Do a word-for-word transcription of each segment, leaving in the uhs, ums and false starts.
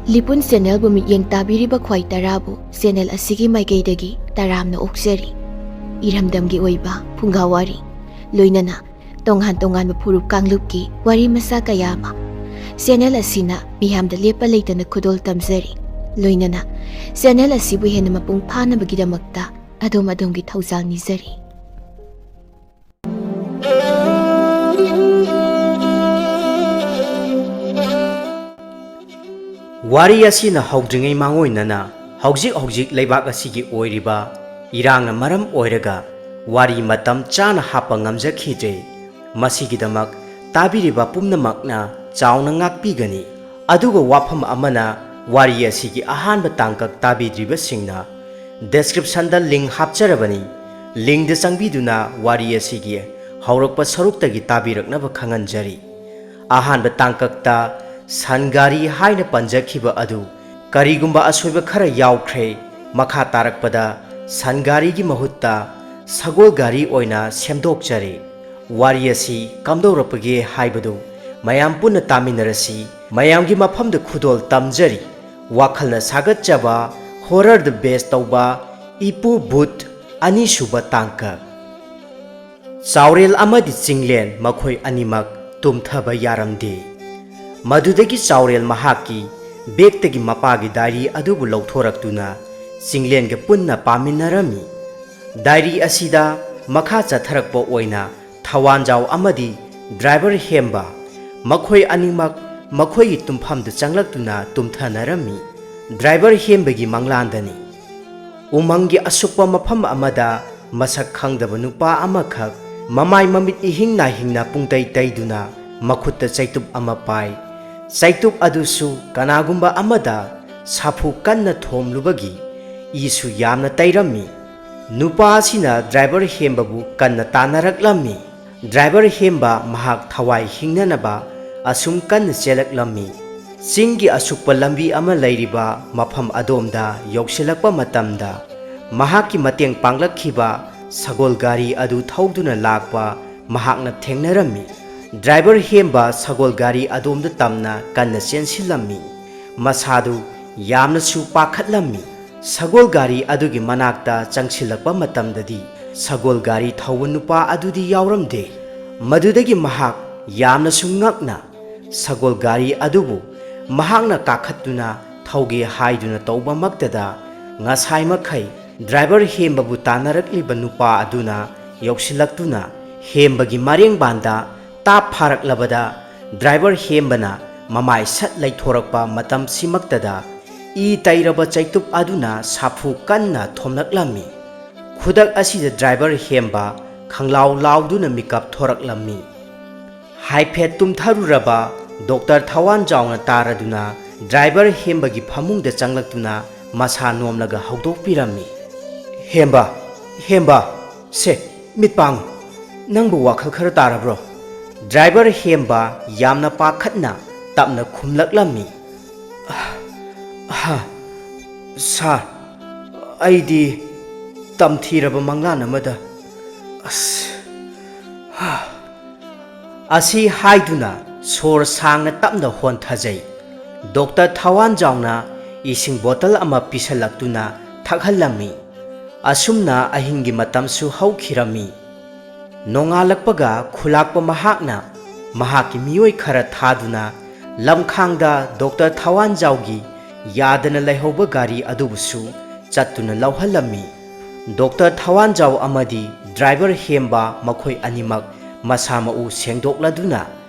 ꯂꯤꯄꯨꯟ ꯆꯦꯅꯦꯜꯕꯨ ꯃꯤꯠꯌꯦꯡ ꯇꯥꯕꯤꯔꯤꯕ ꯈ꯭ꯋꯥꯏ ꯇꯔꯥꯕꯨ ꯆꯦꯅꯦꯜ ꯑꯁꯤꯒꯤ ꯃꯥꯏꯀꯩꯗꯒꯤ ꯇꯔꯥꯝꯅ ꯑꯣꯛꯆꯔꯤ꯫ ꯏꯔꯝꯗꯝꯒꯤ ꯑꯣꯏꯕ ꯐꯨꯡꯒꯥ ꯋꯥꯔꯤ, ꯂꯣꯏꯅꯅ ꯇꯣꯉꯥꯟ ꯇꯣꯉꯥꯟꯕ ꯐꯨꯔꯨꯞ ꯀꯥꯡꯂꯨꯞꯀꯤ ꯋꯥꯔꯤ ꯃꯆꯥ ꯀꯌꯥ ꯑꯃ ꯆꯦꯅꯦꯜ ꯑꯁꯤꯅ ꯃꯤꯌꯥꯝꯗ ꯂꯦꯞꯄ ꯂꯩꯇꯅ ꯈꯨꯗꯣꯜ ꯇꯝꯖꯔꯤ꯫ ꯂꯣꯏꯅꯅ ꯆꯦꯅꯦꯜ ꯑꯁꯤꯕꯨ ꯍꯦꯟꯅ ꯃꯄꯨꯡ ꯐꯥꯅꯕꯒꯤꯗꯃꯛꯇ ꯑꯗꯣꯝ ꯑꯗꯣꯝꯒꯤ ꯊꯧꯖꯥꯜ ꯅꯤꯖꯔꯤ꯫ ꯋꯥꯔꯤ ꯑꯁꯤꯅ ꯍꯧꯗ꯭ꯔꯤꯉꯩ ꯃꯥꯡꯑꯣꯏꯅꯅ ꯍꯧꯖꯤꯛ ꯍꯧꯖꯤꯛ ꯂꯩꯕꯥꯛ ꯑꯁꯤꯒꯤ ꯑꯣꯏꯔꯤꯕ ꯏꯔꯥꯡꯅ ꯃꯔꯝ ꯑꯣꯏꯔꯒ ꯋꯥꯔꯤ ꯃꯇꯝ ꯆꯥꯅ ꯍꯥꯞꯄ ꯉꯝꯖꯈꯤꯗ꯭ꯔꯦ꯫ ꯃꯁꯤꯒꯤꯗꯃꯛ ꯇꯥꯕꯤꯔꯤꯕ ꯄꯨꯝꯅꯃꯛꯅ ꯆꯥꯎꯅ ꯉꯥꯛꯄꯤꯒꯅꯤ꯫ ꯑꯗꯨꯒ ꯋꯥꯐꯝ ꯑꯃꯅ, ꯋꯥꯔꯤ ꯑꯁꯤꯒꯤ ꯑꯍꯥꯟꯕ ꯇꯥꯡꯀꯛ ꯇꯥꯕꯤꯗ꯭ꯔꯤꯕꯁꯤꯡꯅ descriptionꯗ link ꯍꯥꯞꯆꯔꯕꯅꯤ꯫ Linkꯗ ꯆꯪꯕꯤꯗꯨꯅ ꯋꯥꯔꯤ ꯑꯁꯤꯒꯤ ꯍꯧꯔꯛꯄ ꯁꯔꯨꯛꯇꯒꯤ ꯇꯥꯕꯤꯔꯛꯅꯕ ꯈꯪꯍꯟꯖꯔꯤ꯫ ꯑꯍꯥꯟꯕ ꯇꯥꯡꯀꯛꯇ ꯁꯟꯒꯥꯔꯤ ꯍꯥꯏꯅ ꯄꯟꯖꯈꯤꯕ ꯑꯗꯨ ꯀꯔꯤꯒꯨꯝꯕ ꯑꯁꯣꯏꯕ ꯈꯔ ꯌꯥꯎꯈ꯭ꯔꯦ꯫ ꯃꯈꯥ ꯇꯥꯔꯛꯄꯗ ꯁꯟꯒꯥꯔꯤꯒꯤ ꯃꯍꯨꯠꯇ ꯁꯒꯣꯜ ꯒꯥꯔꯤ ꯑꯣꯏꯅ ꯁꯦꯝꯗꯣꯛꯆꯔꯦ꯫ ꯋꯥꯔꯤ ꯑꯁꯤ ꯀꯝꯗꯧꯔꯛꯄꯒꯦ ꯍꯥꯏꯕꯗꯨ ꯃꯌꯥꯝ ꯄꯨꯟꯅ ꯇꯥꯃꯤꯟꯅꯔꯁꯤ꯫ ꯃꯌꯥꯝꯒꯤ ꯃꯐꯝꯗ ꯈꯨꯗꯣꯜ ꯇꯝꯖꯔꯤ꯫ ꯋꯥꯈꯜꯅ ꯁꯥꯒꯠꯆꯕ horrorꯗ base ꯇꯧꯕ ꯏꯄꯨ ꯚꯨꯠ, ꯑꯅꯤꯁꯨꯕ ꯇꯥꯡꯀꯛ꯫ ꯆꯥꯎꯔꯦꯜ ꯑꯃꯗꯤ ꯆꯤꯡꯂꯦꯟ ꯃꯈꯣꯏ ꯑꯅꯤꯃꯛ ꯇꯨꯝꯊꯕ ꯌꯥꯔꯝꯗꯦ꯫ ꯃꯗꯨꯗꯒꯤ ꯆꯥꯎꯔꯦꯜ ꯃꯍꯥꯛꯀꯤ ꯕꯦꯒꯇꯒꯤ ꯃꯄꯥꯒꯤ ꯗꯥꯏꯔꯤ ꯑꯗꯨꯕꯨ ꯂꯧꯊꯣꯔꯛꯇꯨꯅ ꯆꯤꯡꯂꯦꯟꯒ ꯄꯨꯟꯅ ꯄꯥꯃꯤꯟꯅꯔꯝꯃꯤ꯫ ꯗꯥꯏꯔꯤ ꯑꯁꯤꯗ ꯃꯈꯥ ꯆꯠꯊꯔꯛꯄ ꯑꯣꯏꯅ ꯊꯋꯥꯟꯖꯥꯎ ꯑꯃꯗꯤ ꯗ꯭ꯔꯥꯏꯚꯔ ꯍꯦꯝꯕ ꯃꯈꯣꯏ ꯑꯅꯤꯃꯛ ꯃꯈꯣꯏꯒꯤ ꯇꯨꯝꯐꯝꯗ ꯆꯪꯂꯛꯇꯨꯅ ꯇꯨꯝꯊꯅꯔꯝꯃꯤ꯫ ꯗ꯭ꯔꯥꯏꯚꯔ ꯍꯦꯝꯕꯒꯤ ꯃꯪꯂꯥꯟꯗꯅꯤ꯫ ꯎꯃꯪꯒꯤ ꯑꯁꯨꯛꯄ ꯃꯐꯝ ꯑꯃꯗ ꯃꯁꯛ ꯈꯪꯗꯕ ꯅꯨꯄꯥ ꯑꯃꯈꯛ ꯃꯃꯥꯏ ꯃꯃꯤꯠ ꯏꯍꯤꯡ ꯅꯥꯍꯤꯡꯅ ꯄꯨꯡꯇꯩ ꯇꯩꯗꯨꯅ ꯃꯈꯨꯠꯇ ꯆꯩꯇꯨꯞ ꯑꯃ ꯄꯥꯏ꯫ ꯆꯩꯇꯨꯞ ꯑꯗꯨꯁꯨ ꯀꯅꯥꯒꯨꯝꯕ ꯑꯃꯗ ꯁꯥꯐꯨ ꯀꯟꯅ ꯊꯣꯝꯂꯨꯕꯒꯤ ꯏꯁꯨ ꯌꯥꯝꯅ ꯇꯩꯔꯝꯃꯤ꯫ ꯅꯨꯄꯥ ꯑꯁꯤꯅ ꯗ꯭ꯔꯥꯏꯚꯔ ꯍꯦꯝꯕꯕꯨ ꯀꯟꯅ ꯇꯥꯟꯅꯔꯛꯂꯝꯃꯤ꯫ ꯗ꯭ꯔꯥꯏꯚꯔ ꯍꯦꯝꯕ ꯃꯍꯥꯛ ꯊꯋꯥꯏ ꯍꯤꯡꯅꯅꯕ ꯑꯁꯨꯝ ꯀꯟꯅ ꯆꯦꯜꯂꯛꯂꯝꯃꯤ꯫ ꯆꯤꯡꯒꯤ ꯑꯁꯨꯛꯄ ꯂꯝꯕꯤ ꯑꯃ ꯂꯩꯔꯤꯕ ꯃꯐꯝ ꯑꯗꯣꯝꯗ ꯌꯧꯁꯤꯜꯂꯛꯄ ꯃꯇꯝꯗ, ꯃꯍꯥꯛꯀꯤ ꯃꯇꯦꯡ ꯄꯥꯡꯂꯛꯈꯤꯕ ꯁꯒꯣꯜ ꯒꯥꯔꯤ ꯑꯗꯨ ꯊꯧꯗꯨꯅ ꯂꯥꯛꯄ ꯃꯍꯥꯛꯅ ꯊꯦꯡꯅꯔꯝꯃꯤ꯫ ꯗ꯭ꯔꯥꯏꯚꯔ ꯍꯦꯝꯕ ꯁꯒꯣꯜ ꯒꯥꯔꯤ ꯑꯗꯣꯝꯗ ꯇꯝꯅ ꯀꯟꯅ ꯆꯦꯟꯁꯤꯜꯂꯝꯃꯤ꯫ ꯃꯁꯥꯗꯨ ꯌꯥꯝꯅꯁꯨ ꯄꯥꯈꯠꯂꯝꯃꯤ꯫ ꯁꯒꯣꯜ ꯒꯥꯔꯤ ꯑꯗꯨꯒꯤ ꯃꯅꯥꯛꯇ ꯆꯪꯁꯤꯜꯂꯛꯄ ꯃꯇꯝꯗꯗꯤ ꯁꯒꯣꯜ ꯒꯥꯔꯤ ꯊꯧꯕ ꯅꯨꯄꯥ ꯑꯗꯨꯗꯤ ꯌꯥꯎꯔꯝꯗꯦ꯫ ꯃꯗꯨꯗꯒꯤ ꯃꯍꯥꯛ ꯌꯥꯝꯅꯁꯨ ꯉꯛꯅ ꯁꯒꯣꯜ ꯒꯥꯔꯤ ꯑꯗꯨꯕꯨ ꯃꯍꯥꯛꯅ ꯀꯥꯈꯠꯇꯨꯅ ꯊꯧꯒꯦ ꯍꯥꯏꯗꯨꯅ ꯇꯧꯕꯃꯛꯇꯗ, ꯉꯁꯥꯏ ꯃꯈꯩ ꯗ꯭ꯔꯥꯏꯚꯔ ꯍꯦꯝꯕꯕꯨ ꯇꯥꯟꯅꯔꯛꯂꯤꯕ ꯅꯨꯄꯥ ꯑꯗꯨꯅ ꯌꯧꯁꯤꯜꯂꯛꯇꯨꯅ ꯍꯦꯝꯕꯒꯤ ꯃꯔꯦꯡꯕꯥꯟꯗ ꯇꯥꯞ ꯐꯥꯔꯛꯂꯕꯗ, ꯗ꯭ꯔꯥꯏꯚꯔ ꯍꯦꯝꯕꯅ ꯃꯃꯥꯏ ꯁꯠ ꯂꯩꯊꯣꯔꯛꯄ ꯃꯇꯝꯁꯤꯃꯛꯇꯗ ꯏ ꯇꯩꯔꯕ ꯆꯩꯇꯨꯞ ꯑꯗꯨꯅ ꯁꯥꯐꯨ ꯀꯟꯅ ꯊꯣꯝꯂꯛꯂꯝꯃꯤ꯫ ꯈꯨꯗꯛ ꯑꯁꯤꯗ ꯗ꯭ꯔꯥꯏꯚꯔ ꯍꯦꯝꯕ ꯈꯪꯂꯥꯎ ꯂꯥꯎꯗꯨꯅ ꯃꯤꯀꯞ ꯊꯣꯔꯛꯂꯝꯃꯤ꯫ ꯍꯥꯏꯐꯦꯠ ꯇꯨꯝꯊꯔꯨꯔꯕ ꯗꯣꯛꯇꯔ ꯊꯋꯥꯟꯖꯥꯎꯅ ꯇꯥꯔꯗꯨꯅ ꯗ꯭ꯔꯥꯏꯚꯔ ꯍꯦꯝꯕꯒꯤ ꯐꯃꯨꯡꯗ ꯆꯪꯂꯛꯇꯨꯅ ꯃꯁꯥ ꯅꯣꯝꯂꯒ ꯍꯧꯗꯣꯛꯄꯤꯔꯝꯃꯤ꯫ "ꯍꯦꯝꯕ, ꯍꯦꯝꯕ, ꯁꯦ, ꯃꯤꯠ ꯄꯥꯡꯉꯨ꯫ ꯅꯪꯕꯨ ꯋꯥꯈꯜ ꯈꯔ ꯇꯥꯔꯕ꯭ꯔꯣ?" ꯗ꯭ꯔꯥꯏꯚꯔ ꯍꯦꯝꯕ ꯌꯥꯝꯅ ꯄꯥꯈꯠꯅ ꯇꯞꯅ ꯈꯨꯝꯂꯛꯂꯝꯃꯤ꯫ "ꯍꯥ, ꯁꯥꯔ, ꯑꯩꯗꯤ ꯇꯝꯊꯤꯔꯕ ꯃꯪꯂꯥꯟ ꯑꯃꯗ, ꯑꯁ, ꯍꯥ꯫" ꯑꯁꯤ ꯍꯥꯏꯗꯨꯅ ꯁꯣꯔ ꯁꯥꯡꯅ ꯇꯞꯅ ꯍꯣꯟꯊꯖꯩ꯫ ꯗꯣꯛꯇꯔ ꯊꯋꯥꯟꯖꯥꯎꯅ ꯏꯁꯤꯡ ꯕꯣꯇꯜ ꯑꯃ ꯄꯤꯁꯜꯂꯛꯇꯨꯅ ꯊꯛꯍꯜꯂꯝꯃꯤ꯫ ꯑꯁꯨꯝꯅ ꯑꯍꯤꯡꯒꯤ ꯃꯇꯝꯁꯨ ꯍꯧꯈꯤꯔꯝꯃꯤ꯫ ꯅꯣꯡꯉꯥꯜꯂꯛꯄꯒ ꯈꯨꯂꯥꯛꯄ ꯃꯍꯥꯛꯅ ꯃꯍꯥꯛꯀꯤ ꯃꯤꯑꯣꯏ ꯈꯔ ꯊꯥꯗꯨꯅ ꯂꯝꯈꯥꯡꯗ ꯗꯣꯛꯇꯔ ꯊꯋꯥꯟꯖꯥꯎꯒꯤ ꯌꯥꯗꯅ ꯂꯩꯍꯧꯕ ꯒꯥꯔꯤ ꯑꯗꯨꯕꯨꯁꯨ ꯆꯠꯇꯨꯅ ꯂꯧꯍꯜꯂꯝꯃꯤ꯫ ꯗꯣꯛꯇꯔ ꯊꯋꯥꯟꯖꯥꯎ ꯑꯃꯗꯤ ꯗ꯭ꯔꯥꯏꯚꯔ ꯍꯦꯝꯕ ꯃꯈꯣꯏ ꯑꯅꯤꯃꯛ ꯃꯁꯥ ꯃꯎ ꯁꯦꯡꯗꯣꯛꯂꯗꯨꯅ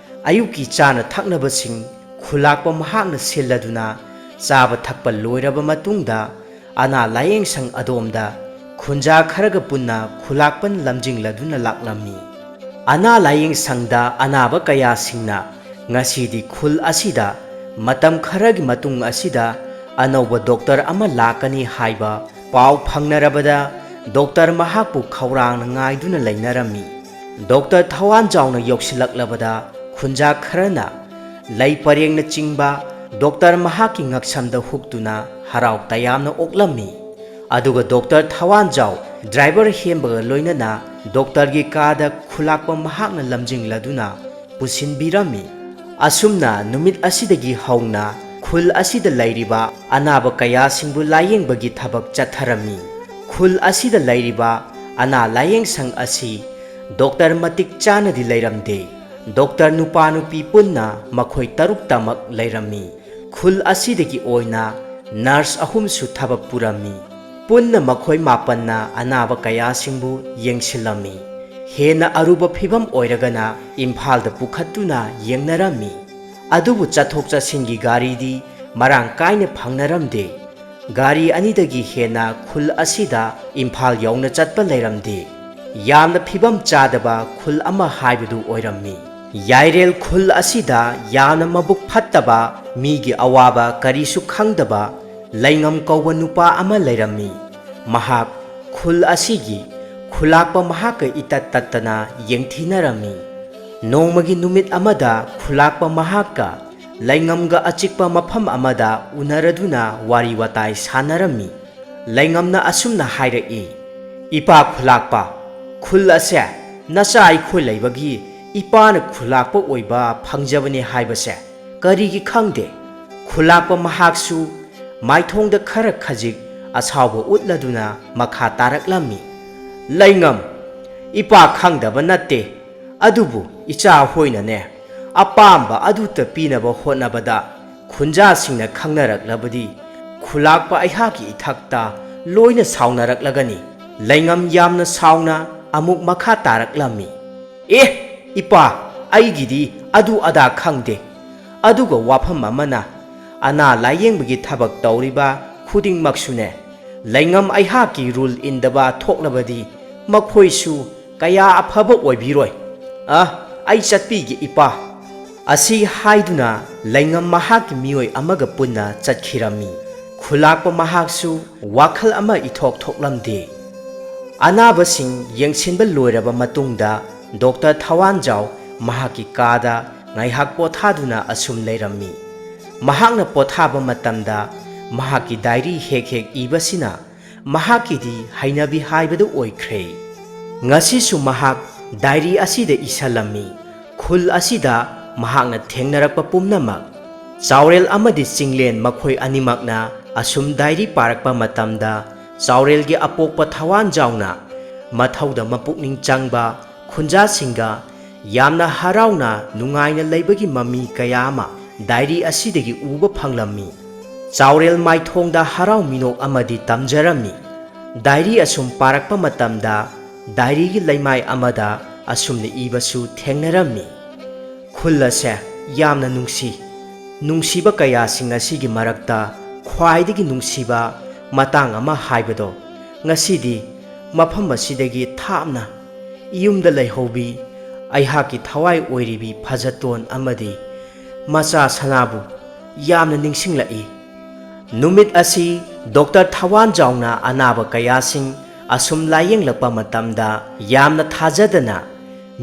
ꯑꯌꯨꯛꯀꯤ ꯆꯥꯅ ꯊꯛꯅꯕꯁꯤꯡ ꯈꯨꯂꯥꯛꯄ ꯃꯍꯥꯛꯅ ꯁꯤꯜꯂꯗꯨꯅ ꯆꯥꯕ ꯊꯛꯄ ꯂꯣꯏꯔꯕ ꯃꯇꯨꯡꯗ ꯑꯅꯥ ꯂꯥꯌꯦꯡ ꯁꯪ ꯑꯗꯣꯝꯗ ꯈꯨꯟꯖꯥ ꯈꯔꯒ ꯄꯨꯟꯅ ꯈꯨꯂꯥꯛꯄꯅ ꯂꯝꯖꯤꯡꯂꯗꯨꯅ ꯂꯥꯛꯂꯝꯃꯤ꯫ ꯑꯅꯥ ꯂꯥꯌꯦꯡ ꯁꯪꯗ ꯑꯅꯥꯕ ꯀꯌꯥꯁꯤꯡꯅ ꯉꯁꯤꯗꯤ ꯈꯨꯜ ꯑꯁꯤꯗ ꯃꯇꯝ ꯈꯔꯒꯤ ꯃꯇꯨꯡ ꯑꯁꯤꯗ ꯑꯅꯧꯕ ꯗꯣꯛꯇꯔ ꯑꯃ ꯂꯥꯛꯀꯅꯤ ꯍꯥꯏꯕ ꯄꯥꯎ ꯐꯪꯅꯔꯕꯗ ꯗꯣꯛꯇꯔ ꯃꯍꯥꯛꯄꯨ ꯈꯧꯔꯥꯡꯅ ꯉꯥꯏꯗꯨꯅ ꯂꯩꯅꯔꯝꯃꯤ꯫ ꯗꯣꯛꯇꯔ ꯊꯋꯥꯟꯖꯥꯎꯅ ꯌꯧꯁꯤꯜꯂꯛꯂꯕꯗ ꯈꯨꯟꯖꯥ ꯈꯔꯅ ꯂꯩ ꯄꯔꯦꯡꯅꯆꯤꯡꯕ ꯗꯣꯛꯇꯔ ꯃꯍꯥꯛꯀꯤ ꯉꯛꯁꯝꯗ ꯍꯨꯛꯇꯨꯅ ꯍꯔꯥꯎ ꯇꯌꯥꯝꯅ ꯑꯣꯛꯂꯝꯃꯤ꯫ ꯑꯗꯨꯒ ꯗꯣꯛꯇꯔ ꯊꯋꯥꯟꯖꯥꯎ ꯗ꯭ꯔꯥꯏꯚꯔ ꯍꯦꯝꯕꯒ ꯂꯣꯏꯅꯅ ꯗꯣꯛꯇꯔꯒꯤ ꯀꯥꯗ ꯈꯨꯂꯥꯛꯄ ꯃꯍꯥꯛꯅ ꯂꯝꯖꯤꯡꯂꯗꯨꯅ ꯄꯨꯁꯤꯟꯕꯤꯔꯝꯃꯤ꯫ ꯑꯁꯨꯝꯅ ꯅꯨꯃꯤꯠ ꯑꯁꯤꯗꯒꯤ ꯍꯧꯅ ꯈꯨꯜ ꯑꯁꯤꯗ ꯂꯩꯔꯤꯕ ꯑꯅꯥꯕ ꯀꯌꯥꯁꯤꯡꯕꯨ ꯂꯥꯌꯦꯡꯕꯒꯤ ꯊꯕꯛ ꯆꯠꯊꯔꯝꯃꯤ꯫ ꯈꯨꯜ ꯑꯁꯤꯗ ꯂꯩꯔꯤꯕ ꯑꯅꯥ ꯂꯥꯌꯦꯡꯁꯪ ꯑꯁꯤ ꯗꯣꯛꯇꯔ ꯃꯇꯤꯛ ꯆꯥꯅꯗꯤ ꯂꯩꯔꯝꯗꯦ꯫ ꯗꯣꯛꯇꯔ ꯅꯨꯄꯥ ꯅꯨꯄꯤ ꯄꯨꯟꯅ ꯃꯈꯣꯏ ꯇꯔꯨꯛꯇꯃꯛ ꯂꯩꯔꯝꯃꯤ꯫ ꯈꯨꯜ ꯑꯁꯤꯗꯒꯤ ꯑꯣꯏꯅ ꯅꯔꯁ ꯑꯍꯨꯝꯁꯨ ꯊꯕꯛ ꯄꯨꯔꯝꯃꯤ꯫ ꯄꯨꯟꯅ ꯃꯈꯣꯏ ꯃꯥꯄꯟꯅ ꯑꯅꯥꯕ ꯀꯌꯥꯁꯤꯡꯕꯨ ꯌꯦꯡꯁꯤꯜꯂꯝꯃꯤ꯫ ꯍꯦꯟꯅ ꯑꯔꯨꯕ ꯐꯤꯚꯝ ꯑꯣꯏꯔꯒꯅ ꯏꯝꯐꯥꯜꯗ ꯄꯨꯈꯠꯇꯨꯅ ꯌꯦꯡꯅꯔꯝꯃꯤ꯫ ꯑꯗꯨꯕꯨ ꯆꯠꯊꯣꯛ ꯆꯠꯁꯤꯟꯒꯤ ꯒꯥꯔꯤꯗꯤ ꯃꯔꯥꯡ ꯀꯥꯏꯅ ꯐꯪꯅꯔꯝꯗꯦ꯫ ꯒꯥꯔꯤ ꯑꯅꯤꯗꯒꯤ ꯍꯦꯟꯅ ꯈꯨꯜ ꯑꯁꯤꯗ ꯏꯝꯐꯥꯜ ꯌꯧꯅ ꯆꯠꯄ ꯂꯩꯔꯝꯗꯦ꯫ ꯌꯥꯝꯅ ꯐꯤꯚꯝ ꯆꯥꯗꯕ ꯈꯨꯜ ꯑꯃ ꯍꯥꯏꯕꯗꯨ ꯑꯣꯏꯔꯝꯃꯤ꯫ ꯌꯥꯏꯔꯦꯜ ꯈꯨꯜ ꯑꯁꯤꯗ ꯌꯥꯝꯅ ꯃꯕꯨꯛ ꯐꯠꯇꯕ, ꯃꯤꯒꯤ ꯑꯋꯥꯕ ꯀꯔꯤꯁꯨ ꯈꯪꯗꯕ ꯂꯩꯉꯝ ꯀꯧꯕ ꯅꯨꯄꯥ ꯑꯃ ꯂꯩꯔꯝꯃꯤ꯫ ꯃꯍꯥꯛ ꯈꯨꯜ ꯑꯁꯤꯒꯤ ꯈꯨꯂꯥꯛꯄ ꯃꯍꯥꯛꯀ ꯏꯇꯠ ꯇꯠꯇꯅ ꯌꯦꯡꯊꯤꯅꯔꯝꯃꯤ꯫ ꯅꯣꯡꯃꯒꯤ ꯅꯨꯃꯤꯠ ꯑꯃꯗ ꯈꯨꯂꯥꯛꯄ ꯃꯍꯥꯛꯀ ꯂꯩꯉꯝꯒ ꯑꯆꯤꯛꯄ ꯃꯐꯝ ꯑꯃꯗ ꯎꯅꯔꯗꯨꯅ ꯋꯥꯔꯤ ꯋꯥꯇꯥꯏ ꯁꯥꯟꯅꯔꯝꯃꯤ꯫ ꯂꯩꯉꯝꯅ ꯑꯁꯨꯝꯅ ꯍꯥꯏꯔꯛꯏ, "ꯏꯄꯥ ꯈꯨꯂꯥꯛꯄ, ꯈꯨꯜ ꯑꯁꯦ ꯅꯆꯥ ꯑꯩꯈꯣꯏ ꯂꯩꯕꯒꯤ ꯏꯄꯥꯅ ꯈꯨꯂꯥꯛꯄ ꯑꯣꯏꯕ ꯐꯪꯖꯕꯅꯤ ꯍꯥꯏꯕꯁꯦ ꯀꯔꯤꯒꯤ ꯈꯪꯗꯦ?" ꯈꯨꯂꯥꯛꯄ ꯃꯍꯥꯛꯁꯨ ꯃꯥꯏꯊꯣꯡꯗ ꯈꯔ ꯈꯖꯤꯛ ꯑꯁꯥꯎꯕ ꯎꯠꯂꯗꯨꯅ ꯃꯈꯥ ꯇꯥꯔꯛꯂꯝꯃꯤ, "ꯂꯩꯉꯝ, ꯏꯄꯥ ꯈꯪꯗꯕ ꯅꯠꯇꯦ, ꯑꯗꯨꯕꯨ ꯏꯆꯥ ꯍꯣꯏꯅꯅꯦ, ꯑꯄꯥꯝꯕ ꯑꯗꯨꯇ ꯄꯤꯅꯕ ꯍꯣꯠꯅꯕꯗ ꯈꯨꯟꯖꯥꯁꯤꯡꯅ ꯈꯪꯅꯔꯛꯂꯕꯗꯤ ꯈꯨꯂꯥꯛꯄ ꯑꯩꯍꯥꯛꯀꯤ ꯏꯊꯛꯇ ꯂꯣꯏꯅ ꯁꯥꯎꯅꯔꯛꯂꯒꯅꯤ꯫" ꯂꯩꯉꯝ ꯌꯥꯝꯅ ꯁꯥꯎꯅ ꯑꯃꯨꯛ ꯃꯈꯥ ꯇꯥꯔꯛꯂꯝꯃꯤ, "ꯑꯦ, ꯏꯄꯥ, ꯑꯩꯒꯤꯗꯤ ꯑꯗꯨ ꯑꯗꯥ ꯈꯪꯗꯦ꯫ ꯑꯗꯨꯒ ꯋꯥꯐꯝ ꯑꯃꯅ, ꯑꯅꯥ ꯂꯥꯌꯦꯡꯕꯒꯤ ꯊꯕꯛ ꯇꯧꯔꯤꯕ ꯈꯨꯗꯤꯡꯃꯛꯁꯨꯅꯦ, ꯂꯩꯉꯝ ꯑꯩꯍꯥꯛꯀꯤ ꯔꯨꯜ ꯏꯟꯗꯕ ꯊꯣꯛꯂꯕꯗꯤ ꯃꯈꯣꯏꯁꯨ ꯀꯌꯥ ꯑꯐꯕ ꯑꯣꯏꯕꯤꯔꯣꯏ꯫ ꯑ, ꯑꯩ ꯆꯠꯄꯤꯒꯦ, ꯏꯄꯥ꯫" ꯑꯁꯤ ꯍꯥꯏꯗꯨꯅ ꯂꯩꯉꯝ ꯃꯍꯥꯛꯀꯤ ꯃꯤꯑꯣꯏ ꯑꯃꯒ ꯄꯨꯟꯅ ꯆꯠꯈꯤꯔꯝꯃꯤ꯫ ꯈꯨꯂꯥꯛꯄ ꯃꯍꯥꯛꯁꯨ ꯋꯥꯈꯜ ꯑꯃ ꯏꯊꯣꯛ ꯊꯣꯛꯂꯝꯗꯦ꯫ ꯑꯅꯥꯕꯁꯤꯡ ꯌꯦꯡꯁꯤꯟꯕ ꯂꯣꯏꯔꯕ ꯃꯇꯨꯡꯗ ꯗꯣꯛꯇꯔ ꯊꯋꯥꯟꯖꯥꯎ ꯃꯍꯥꯛꯀꯤ ꯀꯥꯗ ꯉꯥꯏꯍꯥꯛ ꯄꯣꯊꯥꯗꯨꯅ ꯑꯁꯨꯝ ꯂꯩꯔꯝꯃꯤ꯫ ꯃꯍꯥꯛꯅ ꯄꯣꯊꯥꯕ ꯃꯇꯝꯗ ꯃꯍꯥꯛꯀꯤ ꯗꯥꯏꯔꯤ ꯍꯦꯛ ꯍꯦꯛ ꯏꯕꯁꯤꯅ ꯃꯍꯥꯛꯀꯤꯗꯤ ꯍꯩꯅꯕꯤ ꯍꯥꯏꯕꯗꯨ ꯑꯣꯏꯈ꯭ꯔꯦ꯫ ꯉꯁꯤꯁꯨ ꯃꯍꯥꯛ ꯗꯥꯏꯔꯤ ꯑꯁꯤꯗ ꯏꯁꯜꯂꯝꯃꯤ, ꯈꯨꯜ ꯑꯁꯤꯗ ꯃꯍꯥꯛꯅ ꯊꯦꯡꯅꯔꯛꯄ ꯄꯨꯝꯅꯃꯛ꯫ ꯆꯥꯎꯔꯦꯜ ꯑꯃꯗꯤ ꯆꯤꯡꯂꯦꯟ ꯃꯈꯣꯏ ꯑꯅꯤꯃꯛꯅ ꯑꯁꯨꯝ ꯗꯥꯏꯔꯤ ꯄꯥꯔꯛꯄ ꯃꯇꯝꯗ, ꯆꯥꯎꯔꯦꯜꯒꯤ ꯑꯄꯣꯛꯄ ꯊꯋꯥꯟꯖꯥꯎꯅ ꯃꯊꯧꯗ ꯃꯄꯨꯛꯅꯤꯡ ꯆꯪꯕ ꯈꯨꯟꯖꯥꯁꯤꯡꯒ ꯌꯥꯝꯅ ꯍꯔꯥꯎꯅ ꯅꯨꯡꯉꯥꯏꯅ ꯂꯩꯕꯒꯤ ꯃꯃꯤ ꯀꯌꯥ ꯑꯃ ꯗꯥꯏꯔꯤ ꯑꯁꯤꯗꯒꯤ ꯎꯕ ꯐꯪꯂꯝꯃꯤ꯫ ꯆꯥꯎꯔꯦꯜ ꯃꯥꯏꯊꯣꯡꯗ ꯍꯔꯥꯎ ꯃꯤꯅꯣꯛ ꯑꯃꯗꯤ ꯇꯝꯖꯔꯝꯃꯤ꯫ ꯗꯥꯏꯔꯤ ꯑꯁꯨꯝ ꯄꯥꯔꯛꯄ ꯃꯇꯝꯗ ꯗꯥꯏꯔꯤꯒꯤ ꯂꯩꯃꯥꯏ ꯑꯃꯗ ꯑꯁꯨꯝꯅ ꯏꯕꯁꯨ ꯊꯦꯡꯅꯔꯝꯃꯤ: "ꯈꯨꯜ ꯑꯁꯦ ꯌꯥꯝꯅ ꯅꯨꯡꯁꯤ꯫ ꯅꯨꯡꯁꯤꯕ ꯀꯌꯥꯁꯤꯡ ꯑꯁꯤꯒꯤ ꯃꯔꯛꯇ ꯈ꯭ꯋꯥꯏꯗꯒꯤ ꯅꯨꯡꯁꯤꯕ ꯃꯇꯥꯡ ꯑꯃ ꯍꯥꯏꯕꯗꯣ ꯉꯁꯤꯗꯤ ꯃꯐꯝ ꯑꯁꯤꯗꯒꯤ ꯊꯥꯞꯅ ꯏꯌꯨꯝꯗ ꯂꯩꯍꯧꯕꯤ ꯑꯩꯍꯥꯛꯀꯤ ꯊꯋꯥꯏ ꯑꯣꯏꯔꯤꯕꯤ ꯐꯖꯇꯣꯟ ꯑꯃꯗꯤ ꯃꯆꯥ ꯁꯅꯥꯕꯨ ꯌꯥꯝꯅ ꯅꯤꯡꯁꯤꯡꯂꯛꯏ"꯫ ꯅꯨꯃꯤꯠ ꯑꯁꯤ ꯗꯣꯛꯇꯔ ꯊꯋꯥꯟꯖꯥꯎꯅ ꯑꯅꯥꯕ ꯀꯌꯥꯁꯤꯡ ꯑꯁꯨꯝ ꯂꯥꯌꯦꯡꯂꯛꯄ ꯃꯇꯝꯗ, ꯌꯥꯝꯅ ꯊꯥꯖꯗꯅ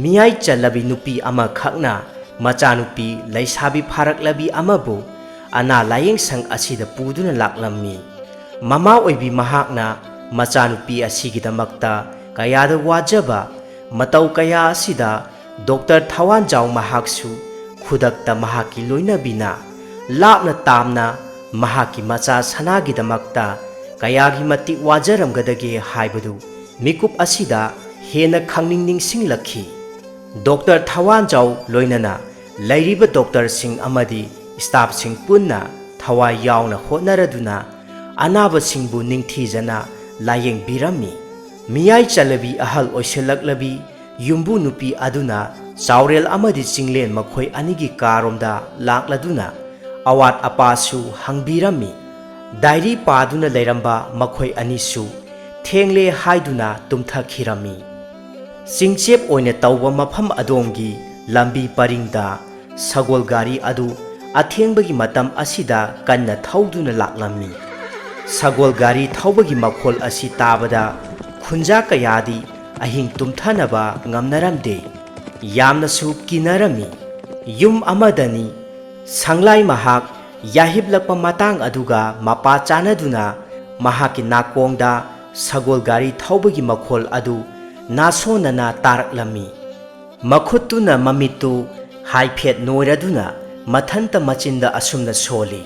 ꯃꯤꯌꯥꯏ ꯆꯜꯂꯕꯤ ꯅꯨꯄꯤ ꯑꯃꯈꯛꯅ ꯃꯆꯥꯅꯨꯄꯤ ꯂꯩꯁꯥꯕꯤ ꯐꯥꯔꯛꯂꯕꯤ ꯑꯃꯕꯨ ꯑꯅꯥ ꯂꯥꯌꯦꯡ ꯁꯪ ꯑꯁꯤꯗ ꯄꯨꯗꯨꯅ ꯂꯥꯛꯂꯝꯃꯤ꯫ ꯃꯃꯥ ꯑꯣꯏꯕꯤ ꯃꯍꯥꯛꯅ ꯃꯆꯥꯅꯨꯄꯤ ꯑꯁꯤꯒꯤꯗꯃꯛꯇ ꯀꯌꯥꯗ ꯋꯥꯖꯕ ꯃꯇꯧ ꯀꯌꯥ ꯑꯁꯤꯗ ꯗꯣꯛꯇꯔ ꯊꯋꯥꯟꯖꯥꯎ ꯃꯍꯥꯛꯁꯨ ꯈꯨꯗꯛꯇ ꯃꯍꯥꯛꯀꯤ ꯂꯣꯏꯅꯕꯤꯅ ꯂꯥꯞꯅ ꯇꯥꯝꯅ ꯃꯍꯥꯛꯀꯤ ꯃꯆꯥ ꯁꯅꯥꯒꯤꯗꯃꯛꯇ ꯀꯌꯥꯒꯤ ꯃꯇꯤꯛ ꯋꯥꯖꯔꯝꯒꯗꯒꯦ ꯍꯥꯏꯕꯗꯨ ꯃꯤꯀꯨꯞ ꯑꯁꯤꯗ ꯍꯦꯟꯅ ꯈꯪꯅꯤꯡ ꯅꯤꯡꯁꯤꯡꯂꯛꯈꯤ꯫ ꯗꯣꯛꯇꯔ ꯊꯋꯥꯟꯖꯥꯎ ꯂꯣꯏꯅꯅ ꯂꯩꯔꯤꯕ ꯗꯣꯛꯇꯔꯁꯤꯡ ꯑꯃꯗꯤ ꯁ꯭ꯇꯥꯐꯁꯤꯡ ꯄꯨꯟꯅ ꯊꯋꯥꯏ ꯌꯥꯎꯅ ꯍꯣꯠꯅꯔꯗꯨꯅ ꯑꯅꯥꯕꯁꯤꯡꯕꯨ ꯅꯤꯡꯊꯤꯖꯅ ꯂꯥꯌꯦꯡꯕꯤꯔꯝꯃꯤ꯫ ꯃꯤꯌꯥꯏ ꯆꯜꯂꯕꯤ ꯑꯍꯜ ꯑꯣꯏꯁꯤꯜꯂꯛꯂꯕꯤ ꯌꯨꯝꯕꯨ ꯅꯨꯄꯤ ꯑꯗꯨꯅ ꯆꯥꯎꯔꯦꯜ ꯑꯃꯗꯤ ꯆꯤꯡꯂꯦꯟ ꯃꯈꯣꯏ ꯑꯅꯤꯒꯤ ꯀꯥꯔꯣꯝꯗ ꯂꯥꯛꯂꯗꯨꯅ ꯑꯋꯥꯠ ꯑꯄꯥꯁꯨ ꯍꯪꯕꯤꯔꯝꯃꯤ꯫ ꯗꯥꯏꯔꯤ ꯄꯥꯗꯨꯅ ꯂꯩꯔꯝꯕ ꯃꯈꯣꯏ ꯑꯅꯤꯁꯨ ꯊꯦꯡꯂꯦ ꯍꯥꯏꯗꯨꯅ ꯇꯨꯝꯊꯈꯤꯔꯝꯃꯤ꯫ ꯆꯤꯡꯆꯦꯞ ꯑꯣꯏꯅ ꯇꯧꯕ ꯃꯐꯝ ꯑꯗꯣꯝꯒꯤ ꯂꯝꯕꯤ ꯄꯔꯤꯡꯗ ꯁꯒꯣꯜ ꯒꯥꯔꯤ ꯑꯗꯨ ꯑꯊꯦꯡꯕꯒꯤ ꯃꯇꯝ ꯑꯁꯤꯗ ꯀꯟꯅ ꯊꯧꯗꯨꯅ ꯂꯥꯛꯂꯝꯃꯤ꯫ ꯁꯒꯣꯜ ꯒꯥꯔꯤ ꯊꯧꯕꯒꯤ ꯃꯈꯣꯜ ꯑꯁꯤ ꯇꯥꯕꯗ ꯈꯨꯟꯖꯥ ꯀꯌꯥꯗꯤ ꯑꯍꯤꯡ ꯇꯨꯝꯊꯅꯕ ꯉꯝꯅꯔꯝꯗꯦ꯫ ꯌꯥꯝꯅꯁꯨ ꯀꯤꯅꯔꯝꯃꯤ꯫ ꯌꯨꯝ ꯑꯃꯗꯅꯤ ꯁꯪꯂꯥꯏ ꯃꯍꯥꯛ ꯌꯥꯍꯤꯞꯂꯛꯄ ꯃꯇꯥꯡ ꯑꯗꯨꯒ ꯃꯄꯥ ꯆꯥꯟꯅꯗꯨꯅ ꯃꯍꯥꯛꯀꯤ ꯅꯥꯀꯣꯡꯗ ꯁꯒꯣꯜ ꯒꯥꯔꯤ ꯊꯧꯕꯒꯤ ꯃꯈꯣꯜ ꯑꯗꯨ ꯅꯥꯁꯣꯟꯅꯅ ꯇꯥꯔꯛꯂꯝꯃꯤ꯫ ꯃꯈꯨꯠꯇꯨꯅ ꯃꯃꯤꯠꯇꯨ ꯍꯥꯏꯐꯦꯠ ꯅꯣꯏꯔꯗꯨꯅ ꯃꯊꯟꯇ ꯃꯆꯤꯟꯗ ꯑꯁꯨꯝꯅ ꯁꯣꯜꯂꯤ,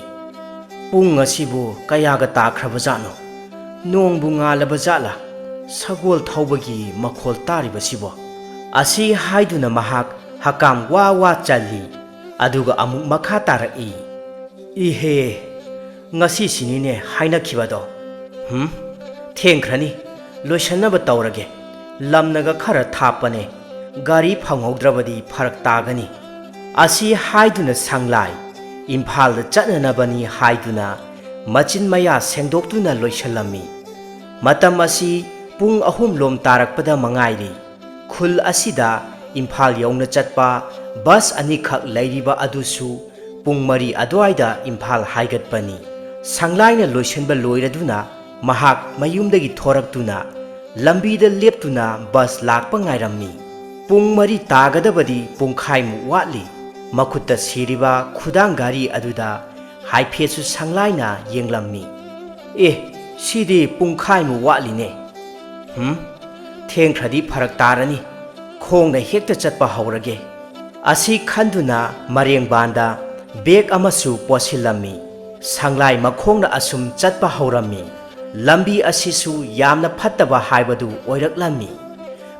"ꯄꯨꯡ ꯑꯁꯤꯕꯨ ꯀꯌꯥꯒ ꯇꯥꯈ꯭ꯔꯕꯖꯥꯠꯅꯣ? ꯅꯣꯡꯕꯨ ꯉꯥꯜꯂꯕ ꯖꯥꯠꯂꯥ? ꯁꯒꯣꯜ ꯊꯧꯕꯒꯤ ꯃꯈꯣꯜ ꯇꯥꯔꯤꯕꯁꯤꯕꯣ?" ꯑꯁꯤ ꯍꯥꯏꯗꯨꯅ ꯃꯍꯥꯛ ꯍꯀꯥꯝ ꯋꯥ ꯋꯥ ꯆꯜꯂꯤ꯫ ꯑꯗꯨꯒ ꯑꯃꯨꯛ ꯃꯈꯥ ꯇꯥꯔꯛꯏ, "ꯏꯍꯦ, ꯉꯁꯤꯁꯤꯅꯤꯅꯦ ꯍꯥꯏꯅꯈꯤꯕꯗꯣ꯫ ꯍꯨꯝ, ꯊꯦꯡꯈ꯭ꯔꯅꯤ, ꯂꯣꯏꯁꯟꯅꯕ ꯇꯧꯔꯒꯦ꯫ ꯂꯝꯅꯒ ꯈꯔ ꯊꯥꯞꯄꯅꯦ, ꯒꯥꯔꯤ ꯐꯪꯍꯧꯗ꯭ꯔꯕꯗꯤ ꯐꯔꯛ ꯇꯥꯒꯅꯤ꯫" ꯑꯁꯤ ꯍꯥꯏꯗꯨꯅ ꯁꯪꯂꯥꯏ ꯏꯝꯐꯥꯜꯗ ꯆꯠꯅꯅꯕꯅꯤ ꯍꯥꯏꯗꯨꯅ ꯃꯆꯤꯟ ꯃꯌꯥ ꯁꯦꯡꯗꯣꯛꯇꯨꯅ ꯂꯣꯏꯁꯜꯂꯝꯃꯤ꯫ ꯃꯇꯝ ꯑꯁꯤ ꯄꯨꯡ ꯑꯍꯨꯝ ꯂꯣꯝ ꯇꯥꯔꯛꯄꯗ ꯃꯉꯥꯏꯔꯤ꯫ ꯈꯨꯜ ꯑꯁꯤꯗ ꯏꯝꯐꯥꯜ ꯌꯧꯅ ꯆꯠꯄ ꯕꯁ ꯑꯅꯤꯈꯛ ꯂꯩꯔꯤꯕ ꯑꯗꯨꯁꯨ ꯄꯨꯡ ꯃꯔꯤ ꯑꯗꯨꯋꯥꯏꯗ ꯏꯝꯐꯥꯜ ꯍꯥꯏꯒꯠꯄꯅꯤ꯫ ꯁꯪꯂꯥꯏꯅ ꯂꯣꯏꯁꯤꯟꯕ ꯂꯣꯏꯔꯗꯨꯅ ꯃꯍꯥꯛ ꯃꯌꯨꯝꯗꯒꯤ ꯊꯣꯔꯛꯇꯨꯅ ꯂꯝꯕꯤꯗ ꯂꯦꯞꯇꯨꯅ ꯕꯁ ꯂꯥꯛꯄ ꯉꯥꯏꯔꯝꯃꯤ꯫ ꯄꯨꯡ ꯃꯔꯤ ꯇꯥꯒꯗꯕꯗꯤ ꯄꯨꯡꯈꯥꯏꯃꯨꯛ ꯋꯥꯠꯂꯤ꯫ ꯃꯈꯨꯠꯇ ꯁꯤꯔꯤꯕ ꯈꯨꯗꯥꯡ ꯘꯔꯤ ꯑꯗꯨꯗ ꯍꯥꯏꯐꯦꯠꯁꯨ ꯁꯪꯂꯥꯏꯅ ꯌꯦꯡꯂꯝꯃꯤ꯫ "ꯑꯦ, ꯁꯤꯗꯤ ꯄꯨꯡꯈꯥꯏꯃꯨꯛ ꯋꯥꯠꯂꯤꯅꯦ꯫ ꯍꯨꯝ, ꯊꯦꯡꯈ꯭ꯔꯗꯤ ꯐꯔꯛ ꯇꯥꯔꯅꯤ꯫ ꯈꯣꯡꯅ ꯍꯦꯛꯇ ꯆꯠꯄ ꯍꯧꯔꯒꯦ꯫" ꯑꯁꯤ ꯈꯟꯗꯨꯅ ꯃꯔꯦꯡꯕꯥꯟꯗ ꯕꯦꯒ ꯑꯃꯁꯨ ꯄꯣꯠꯁꯤꯜꯂꯝꯃꯤ꯫ ꯁꯪꯂꯥꯏ ꯃꯈꯣꯡꯅ ꯑꯁꯨꯝ ꯆꯠꯄ ꯍꯧꯔꯝꯃꯤ꯫ ꯂꯝꯕꯤ ꯑꯁꯤꯁꯨ ꯌꯥꯝꯅ ꯐꯠꯇꯕ ꯍꯥꯏꯕꯗꯨ ꯑꯣꯏꯔꯛꯂꯝꯃꯤ꯫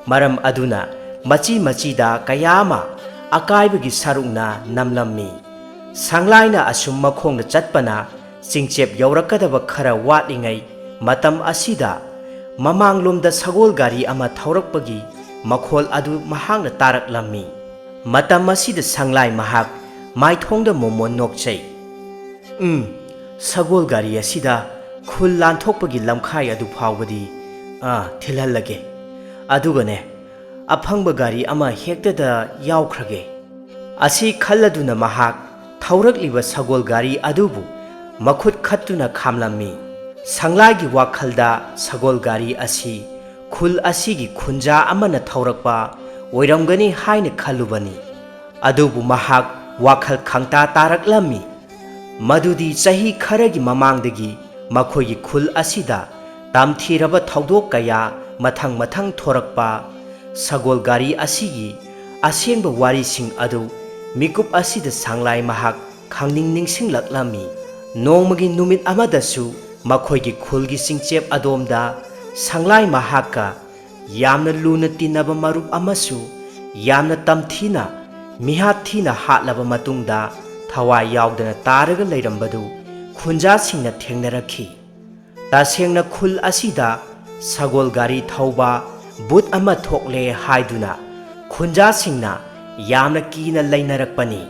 ꯃꯔꯝ ꯑꯗꯨꯅ ꯃꯆꯤ ꯃꯆꯤꯗ ꯀꯌꯥ ꯑꯃ ꯑꯀꯥꯏꯕꯒꯤ ꯁꯔꯨꯛꯅ ꯅꯝꯂꯝꯃꯤ꯫ ꯁꯪꯂꯥꯏꯅ ꯑꯁꯨꯝ ꯃꯈꯣꯡꯅ ꯆꯠꯄꯅ ꯆꯤꯡꯆꯦꯞ ꯌꯧꯔꯛꯀꯗꯕ ꯈꯔ ꯋꯥꯠꯂꯤꯉꯩ ꯃꯇꯝ ꯑꯁꯤꯗ ꯃꯃꯥꯡꯂꯣꯝꯗ ꯁꯒꯣꯜ ꯒꯥꯔꯤ ꯑꯃ ꯊꯧꯔꯛꯄꯒꯤ ꯃꯈꯣꯜ ꯑꯗꯨ ꯃꯍꯥꯛꯅ ꯇꯥꯔꯛꯂꯝꯃꯤ꯫ ꯃꯇꯝ ꯑꯁꯤꯗ ꯁꯪꯂꯥꯏ ꯃꯍꯥꯛ ꯃꯥꯏꯊꯣꯡꯗ ꯃꯣꯃꯣꯟ ꯅꯣꯛꯆꯩ꯫ "ꯎꯝ, ꯁꯒꯣꯜ ꯒꯥꯔꯤ ꯑꯁꯤꯗ ꯈꯨꯜ ꯂꯥꯟꯊꯣꯛꯄꯒꯤ ꯂꯝꯈꯥꯏ ꯑꯗꯨ ꯐꯥꯎꯕꯗꯤ, ꯑꯥ, ꯊꯤꯜꯍꯜꯂꯒꯦ꯫ ꯑꯗꯨꯒꯅꯦ, ꯑꯐꯪꯕ ꯒꯥꯔꯤ ꯑꯃ ꯍꯦꯛꯇꯗ ꯌꯥꯎꯈ꯭ꯔꯒꯦ꯫" ꯑꯁꯤ ꯈꯜꯂꯗꯨꯅ ꯃꯍꯥꯛ ꯊꯧꯔꯛꯂꯤꯕ ꯁꯒꯣꯜ ꯒꯥꯔꯤ ꯑꯗꯨꯕꯨ ꯃꯈꯨꯠ ꯈꯠꯇꯨꯅ ꯈꯥꯝꯂꯝꯃꯤ꯫ ꯁꯪꯂꯥꯏꯒꯤ ꯋꯥꯈꯜꯗ ꯁꯒꯣꯜ ꯒꯥꯔꯤ ꯑꯁꯤ ꯈꯨꯜ ꯑꯁꯤꯒꯤ ꯈꯨꯟꯖꯥ ꯑꯃꯅ ꯊꯧꯔꯛꯄ ꯑꯣꯏꯔꯝꯒꯅꯤ ꯍꯥꯏꯅ ꯈꯜꯂꯨꯕꯅꯤ꯫ ꯑꯗꯨꯕꯨ ꯃꯍꯥꯛ ꯋꯥꯈꯜ ꯈꯪꯇꯥ ꯇꯥꯔꯛꯂꯝꯃꯤ꯫ ꯃꯗꯨꯗꯤ ꯆꯍꯤ ꯈꯔꯒꯤ ꯃꯃꯥꯡꯗꯒꯤ ꯃꯈꯣꯏꯒꯤ ꯈꯨꯜ ꯑꯁꯤꯗ ꯇꯝꯊꯤꯔꯕ ꯊꯧꯗꯣꯛ ꯀꯌꯥ ꯃꯊꯪ ꯃꯊꯪ ꯊꯣꯔꯛꯄ, ꯁꯒꯣꯜ ꯒꯥꯔꯤ ꯑꯁꯤꯒꯤ ꯑꯁꯦꯡꯕ ꯋꯥꯔꯤꯁꯤꯡ ꯑꯗꯨ ꯃꯤꯀꯨꯞ ꯑꯁꯤꯗ ꯁꯪꯂꯥꯏ ꯃꯍꯥꯛ ꯈꯪꯅꯤꯡ ꯅꯤꯡꯁꯤꯡꯂꯛꯂꯝꯃꯤ꯫ ꯅꯣꯡꯃꯒꯤ ꯅꯨꯃꯤꯠ ꯑꯃꯗꯁꯨ ꯃꯈꯣꯏꯒꯤ ꯈꯨꯜꯒꯤ ꯆꯤꯡꯆꯦꯞ ꯑꯗꯣꯝꯗ ꯁꯪꯂꯥꯏ ꯃꯍꯥꯛꯀ ꯌꯥꯝꯅ ꯂꯨꯅ ꯇꯤꯟꯅꯕ ꯃꯔꯨꯞ ꯑꯃꯁꯨ ꯌꯥꯝꯅ ꯇꯝꯊꯤꯅ, ꯃꯤꯍꯥꯠ ꯊꯤꯅ ꯍꯥꯠꯂꯕ ꯃꯇꯨꯡꯗ ꯊꯋꯥꯏ ꯌꯥꯎꯗꯅ ꯇꯥꯔꯒ ꯂꯩꯔꯝꯕꯗꯨ ꯈꯨꯟꯖꯥꯁꯤꯡꯅ ꯊꯦꯡꯅꯔꯛꯈꯤ꯫ ꯇꯁꯦꯡꯅ ꯈꯨꯜ ꯑꯁꯤꯗ ꯁꯒꯣꯜ ꯒꯥꯔꯤ ꯊꯧꯕ ꯚꯨꯠ ꯑꯃ ꯊꯣꯛꯂꯦ ꯍꯥꯏꯗꯨꯅ ꯈꯨꯟꯖꯥꯁꯤꯡꯅ ꯌꯥꯝꯅ ꯀꯤꯅ ꯂꯩꯅꯔꯛꯄꯅꯤ꯫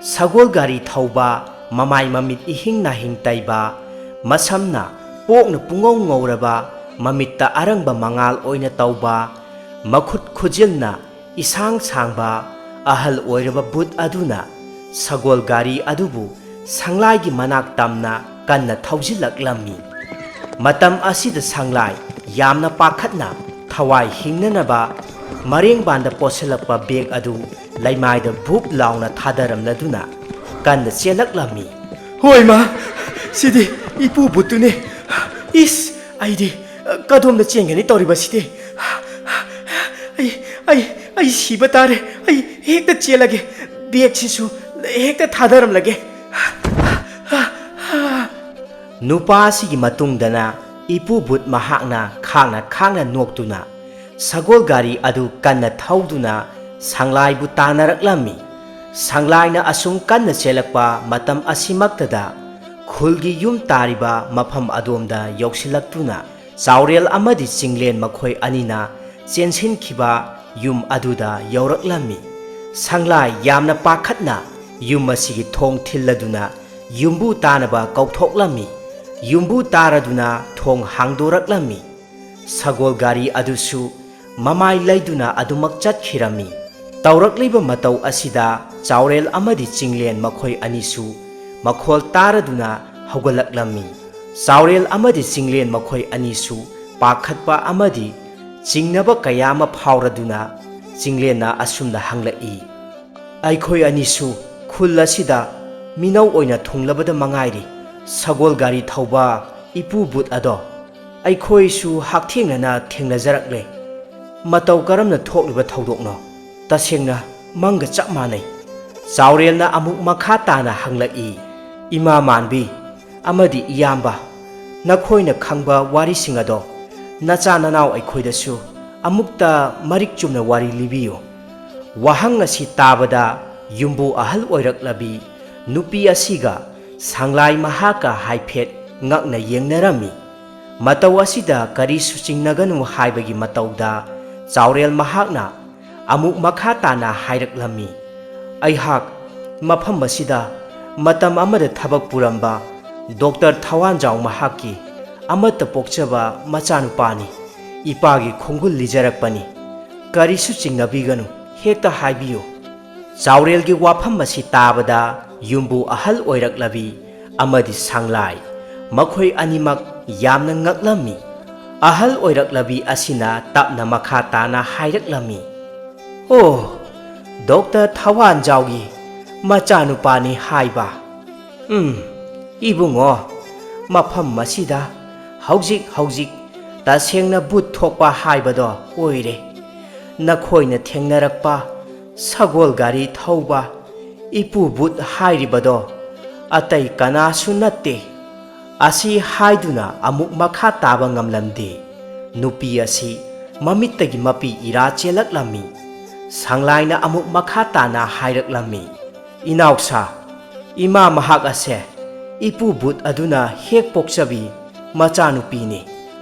ꯁꯒꯣꯜ ꯒꯥꯔꯤ ꯊꯧꯕ, ꯃꯃꯥꯏ ꯃꯃꯤꯠ ꯏꯍꯤꯡ ꯅꯥꯍꯤꯡ ꯇꯩꯕ, ꯃꯁꯝꯅ ꯄꯣꯛꯅ ꯄꯨꯡꯉꯧ ꯉꯧꯔꯕ, ꯃꯃꯤꯠꯇ ꯑꯔꯪꯕ ꯃꯉꯥꯜ ꯑꯣꯏꯅ ꯇꯧꯕ, ꯃꯈꯨꯠ ꯈꯨꯖꯤꯜꯅ ꯏꯁꯥꯡ ꯁꯥꯡꯕ ꯑꯍꯜ ꯑꯣꯏꯔꯕ ꯚꯨꯠ ꯑꯗꯨꯅ ꯁꯒꯣꯜ ꯒꯥꯔꯤ ꯑꯗꯨꯕꯨ ꯁꯪꯂꯥꯏꯒꯤ ꯃꯅꯥꯛ ꯇꯝꯅ ꯀꯟꯅ ꯊꯧꯖꯤꯜꯂꯛꯂꯝꯃꯤ꯫ ꯃꯇꯝ ꯑꯁꯤꯗ ꯁꯪꯂꯥꯏ ꯌꯥꯝꯅ ꯄꯥꯈꯠꯅ ꯊꯋꯥꯏ ꯍꯤꯡꯅꯅꯕ ꯃꯔꯦꯡꯕꯥꯟꯗ ꯄꯣꯠꯁꯤꯜꯂꯛꯄ ꯕꯦꯒ ꯑꯗꯨ ꯂꯩꯃꯥꯏꯗ ꯚꯨꯞ ꯂꯥꯎꯅ ꯊꯥꯗꯔꯝꯂꯗꯨꯅ ꯀꯟꯅ ꯆꯦꯜꯂꯛꯂꯝꯃꯤ꯫ "ꯍꯣꯏ ꯃꯥ, ꯁꯤꯗꯤ ꯏꯄꯨ ꯚꯨꯠꯇꯨꯅꯦ꯫ ꯏꯁ, ꯑꯩꯗꯤ ꯀꯗꯣꯝꯗ ꯆꯦꯟꯒꯅꯤ ꯇꯧꯔꯤꯕꯁꯤꯗꯤ? ꯑꯩ, ꯑꯩ, ꯑꯩ ꯁꯤꯕ ꯇꯥꯔꯦ꯫ ꯑꯩ ꯍꯦꯛꯇ ꯆꯦꯜꯂꯒꯦ꯫ ꯕꯦꯒꯁꯤꯁꯨ ꯍꯦꯛꯇ ꯊꯥꯗꯔꯝꯂꯒꯦ꯫" ꯅꯨꯄꯥ ꯑꯁꯤꯒꯤ ꯃꯇꯨꯡꯗꯅ ꯏꯄꯨ ꯚꯨꯠ ꯃꯍꯥꯛꯅ ꯈꯥꯡꯅ ꯈꯥꯡꯅ ꯅꯣꯛꯇꯨꯅ ꯁꯒꯣꯜ ꯒꯥꯔꯤ ꯑꯗꯨ ꯀꯟꯅ ꯊꯧꯗꯨꯅ ꯁꯪꯂꯥꯏꯕꯨ ꯇꯥꯟꯅꯔꯛꯂꯝꯃꯤ꯫ ꯁꯪꯂꯥꯏꯅ ꯑꯁꯨꯝ ꯀꯟꯅ ꯆꯦꯜꯂꯛꯄ ꯃꯇꯝ ꯑꯁꯤꯃꯛꯇꯗ ꯈꯨꯜꯒꯤ ꯌꯨꯝ ꯇꯥꯔꯤꯕ ꯃꯐꯝ ꯑꯗꯣꯝꯗ ꯌꯧꯁꯤꯜꯂꯛꯇꯨꯅ ꯆꯥꯎꯔꯦꯜ ꯑꯃꯗꯤ ꯆꯤꯡꯂꯦꯟ ꯃꯈꯣꯏ ꯑꯅꯤꯅ ꯆꯦꯟꯁꯤꯟꯈꯤꯕ ꯌꯨꯝ ꯑꯗꯨꯗ ꯌꯧꯔꯛꯂꯝꯃꯤ꯫ ꯁꯪꯂꯥꯏ ꯌꯥꯝꯅ ꯄꯥꯈꯠꯅ ꯌꯨꯝ ꯑꯁꯤꯒꯤ ꯊꯣꯡ ꯊꯤꯜꯂꯗꯨꯅ ꯌꯨꯝꯕꯨ ꯇꯥꯅꯕ ꯀꯧꯊꯣꯛꯂꯝꯃꯤ꯫ ꯌꯨꯝꯕꯨ ꯇꯥꯔꯗꯨꯅ ꯊꯣꯡ ꯍꯥꯡꯗꯣꯔꯛꯂꯝꯃꯤ꯫ ꯁꯒꯣꯜ ꯒꯥꯔꯤ ꯑꯗꯨꯁꯨ ꯃꯃꯥꯏ ꯂꯩꯗꯨꯅ ꯑꯗꯨꯃꯛ ꯆꯠꯈꯤꯔꯝꯃꯤ꯫ ꯇꯧꯔꯛꯂꯤꯕ ꯃꯇꯧ ꯑꯁꯤꯗ ꯆꯥꯎꯔꯦꯜ ꯑꯃꯗꯤ ꯆꯤꯡꯂꯦꯟ ꯃꯈꯣꯏ ꯑꯅꯤꯁꯨ ꯃꯈꯣꯜ ꯇꯥꯔꯗꯨꯅ ꯍꯧꯒꯠꯂꯛꯂꯝꯃꯤ꯫ ꯆꯥꯎꯔꯦꯜ ꯑꯃꯗꯤ ꯆꯤꯡꯂꯦꯟ ꯃꯈꯣꯏ ꯑꯅꯤꯁꯨ ꯄꯥꯈꯠꯄ ꯑꯃꯗꯤ ꯆꯤꯡꯅꯕ ꯀꯌꯥ ꯑꯃ ꯐꯥꯎꯔꯗꯨꯅ ꯆꯤꯡꯂꯦꯟꯅ ꯑꯁꯨꯝꯅ ꯍꯪꯂꯛꯏ, "ꯑꯩꯈꯣꯏ ꯑꯅꯤꯁꯨ ꯈꯨꯜ ꯑꯁꯤꯗ ꯃꯤꯅꯧ ꯑꯣꯏꯅ ꯊꯨꯡꯂꯕꯗ ꯃꯉꯥꯏꯔꯤ꯫ ꯁꯒꯣꯜ ꯒꯥꯔꯤ ꯊꯧꯕ ꯏꯄꯨ ꯚꯨꯠ ꯑꯗꯣ ꯑꯩꯈꯣꯏꯁꯨ ꯍꯛꯊꯦꯡꯅꯅ ꯊꯦꯡꯅꯖꯔꯛꯂꯦ꯫ ꯃꯇꯧ ꯀꯔꯝꯅ ꯊꯣꯛꯂꯤꯕ ꯊꯧꯗꯣꯛꯅꯣ? ꯇꯁꯦꯡꯅ ꯃꯪꯒ ꯆꯞ ꯃꯥꯟꯅꯩ꯫" ꯆꯥꯎꯔꯦꯜꯅ ꯑꯃꯨꯛ ꯃꯈꯥ ꯇꯥꯅ ꯍꯪꯂꯛꯏ, "ꯏꯃꯥ ꯃꯥꯟꯕꯤ ꯑꯃꯗꯤ ꯏꯌꯥꯝꯕ, ꯅꯈꯣꯏꯅ ꯈꯪꯕ ꯋꯥꯔꯤꯁꯤꯡ ꯑꯗꯣ ꯅꯆꯥ ꯅꯅꯥꯎ ꯑꯩꯈꯣꯏꯗꯁꯨ ꯑꯃꯨꯛꯇ ꯃꯔꯤꯛ ꯆꯨꯝꯅ ꯋꯥꯔꯤ ꯂꯤꯕꯤꯌꯨ꯫" ꯋꯥꯍꯪ ꯑꯁꯤ ꯇꯥꯕꯗ ꯌꯨꯝꯕꯨ ꯑꯍꯜ ꯑꯣꯏꯔꯛꯂꯕꯤ ꯅꯨꯄꯤ ꯑꯁꯤꯒ ꯁꯪꯂꯥꯏ ꯃꯍꯥꯛꯀ ꯍꯥꯏꯐꯦꯠ ꯉꯛꯅ ꯌꯦꯡꯅꯔꯝꯃꯤ꯫ ꯃꯇꯧ ꯑꯁꯤꯗ ꯀꯔꯤꯁꯨ ꯆꯤꯡꯅꯒꯅꯨ ꯍꯥꯏꯕꯒꯤ ꯃꯇꯧꯗ ꯆꯥꯎꯔꯦꯜ ꯃꯍꯥꯛꯅ ꯑꯃꯨꯛ ꯃꯈꯥ ꯇꯥꯅ ꯍꯥꯏꯔꯛꯂꯝꯃꯤ, "ꯑꯩꯍꯥꯛ ꯃꯐꯝ ꯑꯁꯤꯗ ꯃꯇꯝ ꯑꯃꯗ ꯊꯕꯛ ꯄꯨꯔꯝꯕ ꯗꯣꯛꯇꯔ ꯊꯋꯥꯟꯖꯥꯎ ꯃꯍꯥꯛꯀꯤ ꯑꯃꯠꯇ ꯄꯣꯛꯆꯕ ꯃꯆꯥꯅꯨꯄꯥꯅꯤ꯫ ꯏꯄꯥꯒꯤ ꯈꯣꯡꯒꯨꯜ ꯂꯤꯖꯔꯛꯄꯅꯤ꯫ ꯀꯔꯤꯁꯨ ꯆꯤꯡꯅꯕꯤꯒꯅꯨ, ꯍꯦꯛꯇ ꯍꯥꯏꯕꯤꯌꯨ꯫" ꯆꯥꯎꯔꯦꯜꯒꯤ ꯋꯥꯐꯝ ꯑꯁꯤ ꯇꯥꯕꯗ ꯌꯨꯝꯕꯨ ꯑꯍꯜ ꯑꯣꯏꯔꯛꯂꯕꯤ ꯑꯃꯗꯤ ꯁꯪꯂꯥꯏ, ꯃꯈꯣꯏ ꯑꯅꯤꯃꯛ ꯌꯥꯝꯅ ꯉꯛꯂꯝꯃꯤ꯫ ꯑꯍꯜ ꯑꯣꯏꯔꯛꯂꯕꯤ ꯑꯁꯤꯅ ꯇꯞꯅ ꯃꯈꯥ ꯇꯥꯅ ꯍꯥꯏꯔꯛꯂꯝꯃꯤ, "ꯑꯣ, ꯗꯣꯛꯇꯔ ꯊꯋꯥꯟꯖꯥꯎꯒꯤ ꯃꯆꯥꯅꯨꯄꯥꯅꯤ ꯍꯥꯏꯕ꯫ ꯎꯝ, ꯏꯕꯨꯡꯉꯣ, ꯃꯐꯝ ꯑꯁꯤꯗ ꯍꯧꯖꯤꯛ ꯍꯧꯖꯤꯛ ꯇꯁꯦꯡꯅ ꯚꯨꯠ ꯊꯣꯛꯄ ꯍꯥꯏꯕꯗꯣ ꯑꯣꯏꯔꯦ꯫ ꯅꯈꯣꯏꯅ ꯊꯦꯡꯅꯔꯛꯄ ꯁꯒꯣꯜ ꯒꯥꯔꯤ ꯊꯧꯕ ꯏꯄꯨ ꯚꯨꯠ ꯍꯥꯏꯔꯤꯕꯗꯣ ꯑꯇꯩ ꯀꯅꯥꯁꯨ ꯅꯠꯇꯦ꯫" ꯑꯁꯤ ꯍꯥꯏꯗꯨꯅ ꯑꯃꯨꯛ ꯃꯈꯥ ꯇꯥꯕ ꯉꯝꯂꯝꯗꯦ꯫ ꯅꯨꯄꯤ ꯑꯁꯤ ꯃꯃꯤꯠꯇꯒꯤ ꯃꯄꯤ ꯏꯔꯥ ꯆꯦꯜꯂꯛꯂꯝꯃꯤ꯫ ꯁꯪꯂꯥꯏꯅ ꯑꯃꯨꯛ ꯃꯈꯥ ꯇꯥꯅ ꯍꯥꯏꯔꯛꯂꯝꯃꯤ, "ꯏꯅꯥꯎꯁꯥ, ꯏꯃꯥ ꯃꯍꯥꯛ ꯑꯁꯦ ꯏꯄꯨ ꯚꯨꯠ ꯑꯗꯨꯅ ꯍꯦꯛ ꯄꯣꯛꯆꯕꯤ ꯃꯆꯥꯅꯨꯄꯤꯅꯤ꯫"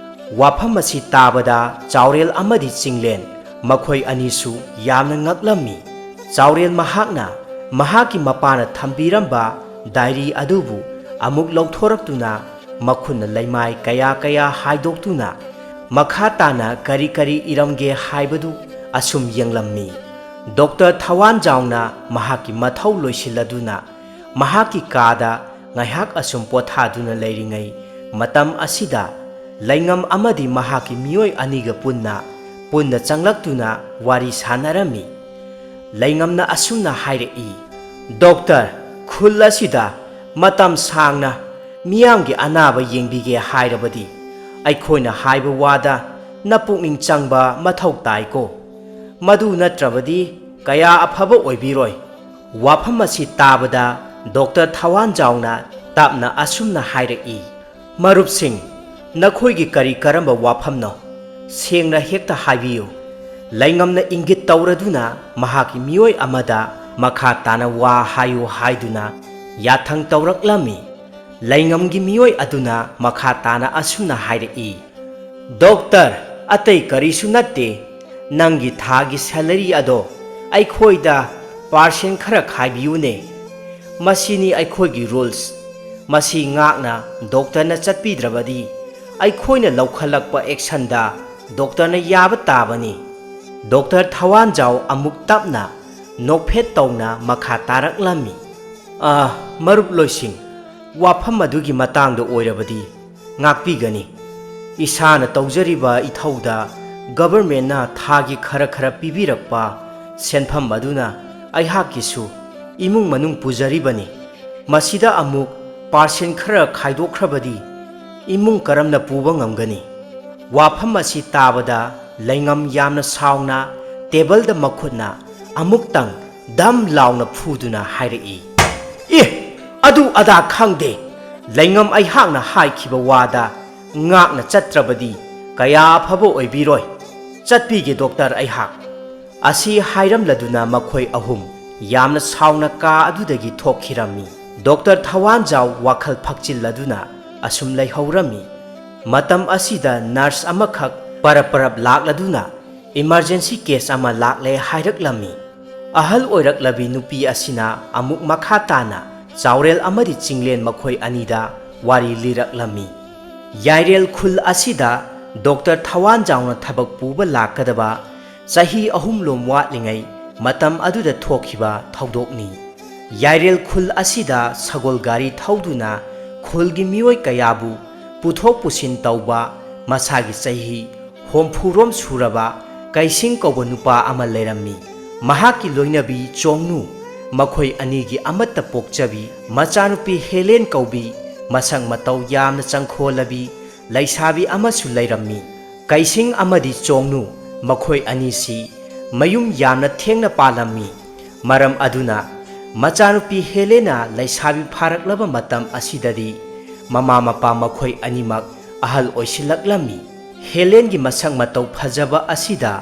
ꯋꯥꯐꯝ ꯑꯁꯤ ꯇꯥꯕꯗ ꯆꯥꯎꯔꯦꯜ ꯑꯃꯗꯤ ꯆꯤꯡꯂꯦꯟ, ꯃꯈꯣꯏ ꯑꯅꯤꯁꯨ ꯌꯥꯝꯅ ꯉꯛꯂꯝꯃꯤ꯫ ꯆꯥꯎꯔꯦꯜ ꯃꯍꯥꯛꯅ ꯃꯍꯥꯛꯀꯤ ꯃꯄꯥꯅ ꯊꯝꯕꯤꯔꯝꯕ ꯗꯥꯏꯔꯤ ꯑꯗꯨꯕꯨ ꯑꯃꯨꯛ ꯂꯧꯊꯣꯔꯛꯇꯨꯅ ꯃꯈꯨꯠꯅ ꯂꯩꯃꯥꯏ ꯀꯌꯥ ꯀꯌꯥ ꯍꯥꯏꯗꯣꯛꯇꯨꯅ ꯃꯈꯥ ꯇꯥꯅ ꯀꯔꯤ ꯀꯔꯤ ꯏꯔꯝꯒꯦ ꯍꯥꯏꯕꯗꯨ ꯑꯁꯨꯝ ꯌꯦꯡꯂꯝꯃꯤ꯫ ꯗꯣꯛꯇꯔ ꯊꯋꯥꯟꯖꯥꯎꯅ ꯃꯍꯥꯛꯀꯤ ꯃꯊꯧ ꯂꯣꯏꯁꯤꯜꯂꯗꯨꯅ ꯃꯍꯥꯛꯀꯤ ꯀꯥꯗ ꯉꯥꯏꯍꯥꯛ ꯑꯁꯨꯝ ꯄꯣꯊꯥꯗꯨꯅ ꯂꯩꯔꯤꯉꯩ ꯃꯇꯝ ꯑꯁꯤꯗ ꯂꯩꯉꯝ ꯑꯃꯗꯤ ꯃꯍꯥꯛꯀꯤ ꯃꯤꯑꯣꯏ ꯑꯅꯤꯒ ꯄꯨꯟꯅ, ꯄꯨꯟꯅ ꯆꯪꯂꯛꯇꯨꯅ ꯋꯥꯔꯤ ꯁꯥꯟꯅꯔꯝꯃꯤ꯫ ꯂꯩꯉꯝꯅ ꯑꯁꯨꯝꯅ ꯍꯥꯏꯔꯛꯏ, "ꯗꯣꯛꯇꯔ, ꯈꯨꯜ ꯑꯁꯤꯗ ꯃꯇꯝ ꯁꯥꯡꯅ ꯃꯤꯌꯥꯝꯒꯤ ꯑꯅꯥꯕ ꯌꯦꯡꯕꯤꯒꯦ ꯍꯥꯏꯔꯕꯗꯤ ꯑꯩꯈꯣꯏꯅ ꯍꯥꯏꯕ ꯋꯥꯗ ꯅꯄꯨꯛꯅꯤꯡ ꯆꯪꯕ ꯃꯊꯧ ꯇꯥꯏꯀꯣ꯫ ꯃꯗꯨ ꯅꯠꯇ꯭ꯔꯕꯗꯤ ꯀꯌꯥ ꯑꯐꯕ ꯑꯣꯏꯕꯤꯔꯣꯏ꯫ ꯋꯥꯐꯝ ꯑꯁꯤ ꯇꯥꯕꯗ ꯗꯣꯛꯇꯔ ꯊꯋꯥꯟꯖꯥꯎꯅ ꯇꯞꯅ ꯑꯁꯨꯝꯅ ꯍꯥꯏꯔꯛꯏ, "ꯃꯔꯨꯞꯁꯤꯡ, ꯅꯈꯣꯏꯒꯤ ꯀꯔꯤ ꯀꯔꯝꯕ ꯋꯥꯐꯝꯅꯣ? ꯁꯦꯡꯅ ꯍꯦꯛꯇ ꯍꯥꯏꯕꯤꯌꯨ꯫" ꯂꯩꯉꯝꯅ ꯏꯪꯒꯤꯠ ꯇꯧꯔꯗꯨꯅ ꯃꯍꯥꯛꯀꯤ ꯃꯤꯑꯣꯏ ꯑꯃꯗ ꯃꯈꯥ ꯇꯥꯅ ꯋꯥ ꯍꯥꯏꯌꯨ ꯍꯥꯏꯗꯨꯅ ꯌꯥꯊꯪ ꯇꯧꯔꯛꯂꯝꯃꯤ꯫ ꯂꯩꯉꯝꯒꯤ ꯃꯤꯑꯣꯏ ꯑꯗꯨꯅ ꯃꯈꯥ ꯇꯥꯅ ꯑꯁꯨꯝꯅ ꯍꯥꯏꯔꯛꯏ, "ꯗꯣꯛꯇꯔ, ꯑꯇꯩ ꯀꯔꯤꯁꯨ ꯅꯠꯇꯦ꯫ ꯅꯪꯒꯤ ꯊꯥꯒꯤ salary ꯑꯗꯣ ꯑꯩꯈꯣꯏꯗ percent ꯈꯔ ꯈꯥꯏꯕꯤꯌꯨꯅꯦ꯫ ꯃꯁꯤꯅꯤ ꯑꯩꯈꯣꯏꯒꯤ rules꯫ ꯃꯁꯤ ꯉꯥꯛꯅ ꯗꯣꯛꯇꯔꯅ ꯆꯠꯄꯤꯗ꯭ꯔꯕꯗꯤ ꯑꯩꯈꯣꯏꯅ ꯂꯧꯈꯠꯂꯛꯄ actionꯗ ꯗꯣꯛꯇꯔꯅ ꯌꯥꯕ ꯇꯥꯕꯅꯤ꯫" ꯗꯣꯛꯇꯔ ꯊꯋꯥꯟꯖꯥꯎ ꯑꯃꯨꯛ ꯇꯞꯅ ꯅꯣꯛꯐꯦꯠ ꯇꯧꯅ ꯃꯈꯥ ꯇꯥꯔꯛꯂꯝꯃꯤ, "ꯑꯥ, ꯃꯔꯨꯞ ꯂꯣꯏꯁꯤꯡ, ꯋꯥꯐꯝ ꯑꯗꯨꯒꯤ ꯃꯇꯥꯡꯗ ꯑꯣꯏꯔꯕꯗꯤ ꯉꯥꯛꯄꯤꯒꯅꯤ꯫ ꯏꯁꯥꯅ ꯇꯧꯖꯔꯤꯕ ꯏꯊꯧꯗ governmentꯅ ꯊꯥꯒꯤ ꯈꯔ ꯈꯔ ꯄꯤꯕꯤꯔꯛꯄ ꯁꯦꯟꯐꯝ ꯑꯗꯨꯅ ꯑꯩꯍꯥꯛꯀꯤꯁꯨ ꯏꯃꯨꯡ ꯃꯅꯨꯡ ꯄꯨꯖꯔꯤꯕꯅꯤ꯫ ꯃꯁꯤꯗ ꯑꯃꯨꯛ percent ꯈꯔ ꯈꯥꯏꯗꯣꯛꯈ꯭ꯔꯕꯗꯤ ꯏꯃꯨꯡ ꯀꯔꯝꯅ ꯄꯨꯕ ꯉꯝꯒꯅꯤ?" ꯋꯥꯐꯝ ꯑꯁꯤ ꯇꯥꯕꯗ ꯂꯩꯉꯝ ꯌꯥꯝꯅ ꯁꯥꯎꯅ tableꯗ ꯃꯈꯨꯠꯅ ꯑꯃꯨꯛꯇꯪ ꯗꯝ ꯂꯥꯎꯅ ꯐꯨꯗꯨꯅ ꯍꯥꯏꯔꯛꯏ, "ꯑꯦ, ꯑꯗꯨ ꯑꯗꯥ ꯈꯪꯗꯦ꯫ ꯂꯩꯉꯝ ꯑꯩꯍꯥꯛꯅ ꯍꯥꯏꯈꯤꯕ ꯋꯥꯗ ꯉꯥꯛꯅ ꯆꯠꯇ꯭ꯔꯕꯗꯤ ꯀꯌꯥ ꯑꯐꯕ ꯑꯣꯏꯕꯤꯔꯣꯏ꯫ ꯆꯠꯄꯤꯒꯦ ꯗꯣꯛꯇꯔ ꯑꯩꯍꯥꯛ꯫" ꯑꯁꯤ ꯍꯥꯏꯔꯝꯂꯗꯨꯅ ꯃꯈꯣꯏ ꯑꯍꯨꯝ ꯌꯥꯝꯅ ꯁꯥꯎꯅ ꯀꯥ ꯑꯗꯨꯗꯒꯤ ꯊꯣꯛꯈꯤꯔꯝꯃꯤ꯫ ꯗꯣꯛꯇꯔ ꯊꯋꯥꯟꯖꯥꯎ ꯋꯥꯈꯜ ꯐꯛꯆꯤꯜꯂꯗꯨꯅ ꯑꯁꯨꯝ ꯂꯩꯍꯧꯔꯝꯃꯤ꯫ ꯃꯇꯝ ꯑꯁꯤꯗ nurse ꯑꯃꯈꯛ ꯄꯔꯞ ꯄꯔꯞ ꯂꯥꯛꯂꯗꯨꯅ emergency case ꯑꯃ ꯂꯥꯛꯂꯦ ꯍꯥꯏꯔꯛꯂꯝꯃꯤ꯫ ꯑꯍꯜ ꯑꯣꯏꯔꯛꯂꯕꯤ ꯅꯨꯄꯤ ꯑꯁꯤꯅ ꯑꯃꯨꯛ ꯃꯈꯥ ꯇꯥꯅ ꯆꯥꯎꯔꯦꯜ ꯑꯃꯗꯤ ꯆꯤꯡꯂꯦꯟ ꯃꯈꯣꯏ ꯑꯅꯤꯗ ꯋꯥꯔꯤ ꯂꯤꯔꯛꯂꯝꯃꯤ꯫ ꯌꯥꯏꯔꯦꯜ ꯈꯨꯜ ꯑꯁꯤꯗ ꯗꯣꯛꯇꯔ ꯊꯋꯥꯟꯖꯥꯎꯅ ꯊꯕꯛ ꯄꯨꯕ ꯂꯥꯛꯀꯗꯕ ꯆꯍꯤ ꯑꯍꯨꯝꯂꯣꯝ ꯋꯥꯠꯂꯤꯉꯩ ꯃꯇꯝ ꯑꯗꯨꯗ ꯊꯣꯛꯈꯤꯕ ꯊꯧꯗꯣꯛꯅꯤ꯫ ꯌꯥꯏꯔꯦꯜ ꯈꯨꯜ ꯑꯁꯤꯗ ꯁꯒꯣꯜ ꯒꯥꯔꯤ ꯊꯧꯗꯨꯅ ꯈꯨꯜꯒꯤ ꯃꯤꯑꯣꯏ ꯀꯌꯥꯕꯨ ꯄꯨꯊꯣꯛ ꯄꯨꯁꯤꯟ ꯇꯧꯕ ꯃꯁꯥꯒꯤ ꯆꯍꯤ ꯍꯨꯝꯐꯨꯔꯣꯝ ꯁꯨꯔꯕ ꯀꯩꯁꯤꯡ ꯀꯧꯕ ꯅꯨꯄꯥ ꯑꯃ ꯂꯩꯔꯝꯃꯤ꯫ ꯃꯍꯥꯛꯀꯤ ꯂꯣꯏꯅꯕꯤ ꯆꯣꯡꯅꯨ, ꯃꯈꯣꯏ ꯑꯅꯤꯒꯤ ꯑꯃꯠꯇ ꯄꯣꯛꯆꯕꯤ ꯃꯆꯥꯅꯨꯄꯤ ꯍꯦꯂꯦꯟ ꯀꯧꯕꯤ ꯃꯁꯛ ꯃꯇꯧ ꯌꯥꯝꯅ ꯆꯪꯈꯣꯜꯂꯕꯤ ꯂꯩꯁꯥꯕꯤ ꯑꯃꯁꯨ ꯂꯩꯔꯝꯃꯤ꯫ ꯀꯩꯁꯤꯡ ꯑꯃꯗꯤ ꯆꯣꯡꯅꯨ ꯃꯈꯣꯏ ꯑꯅꯤꯁꯤ ꯃꯌꯨꯝ ꯌꯥꯝꯅ ꯊꯦꯡꯅ ꯄꯥꯜꯂꯝꯃꯤ꯫ ꯃꯔꯝ ꯑꯗꯨꯅ ꯃꯆꯥꯅꯨꯄꯤ ꯍꯦꯂꯦꯅꯥ ꯂꯩꯁꯥꯕꯤ ꯐꯥꯔꯛꯂꯕ ꯃꯇꯝ ꯑꯁꯤꯗꯗꯤ ꯃꯃꯥ ꯃꯄꯥ ꯃꯈꯣꯏ ꯑꯅꯤꯃꯛ ꯑꯍꯜ ꯑꯣꯏꯁꯤꯜꯂꯛꯂꯝꯃꯤ꯫ ꯍꯦꯂꯦꯟꯒꯤ ꯃꯁꯛ ꯃꯇꯧ ꯐꯖꯕ ꯑꯁꯤꯗ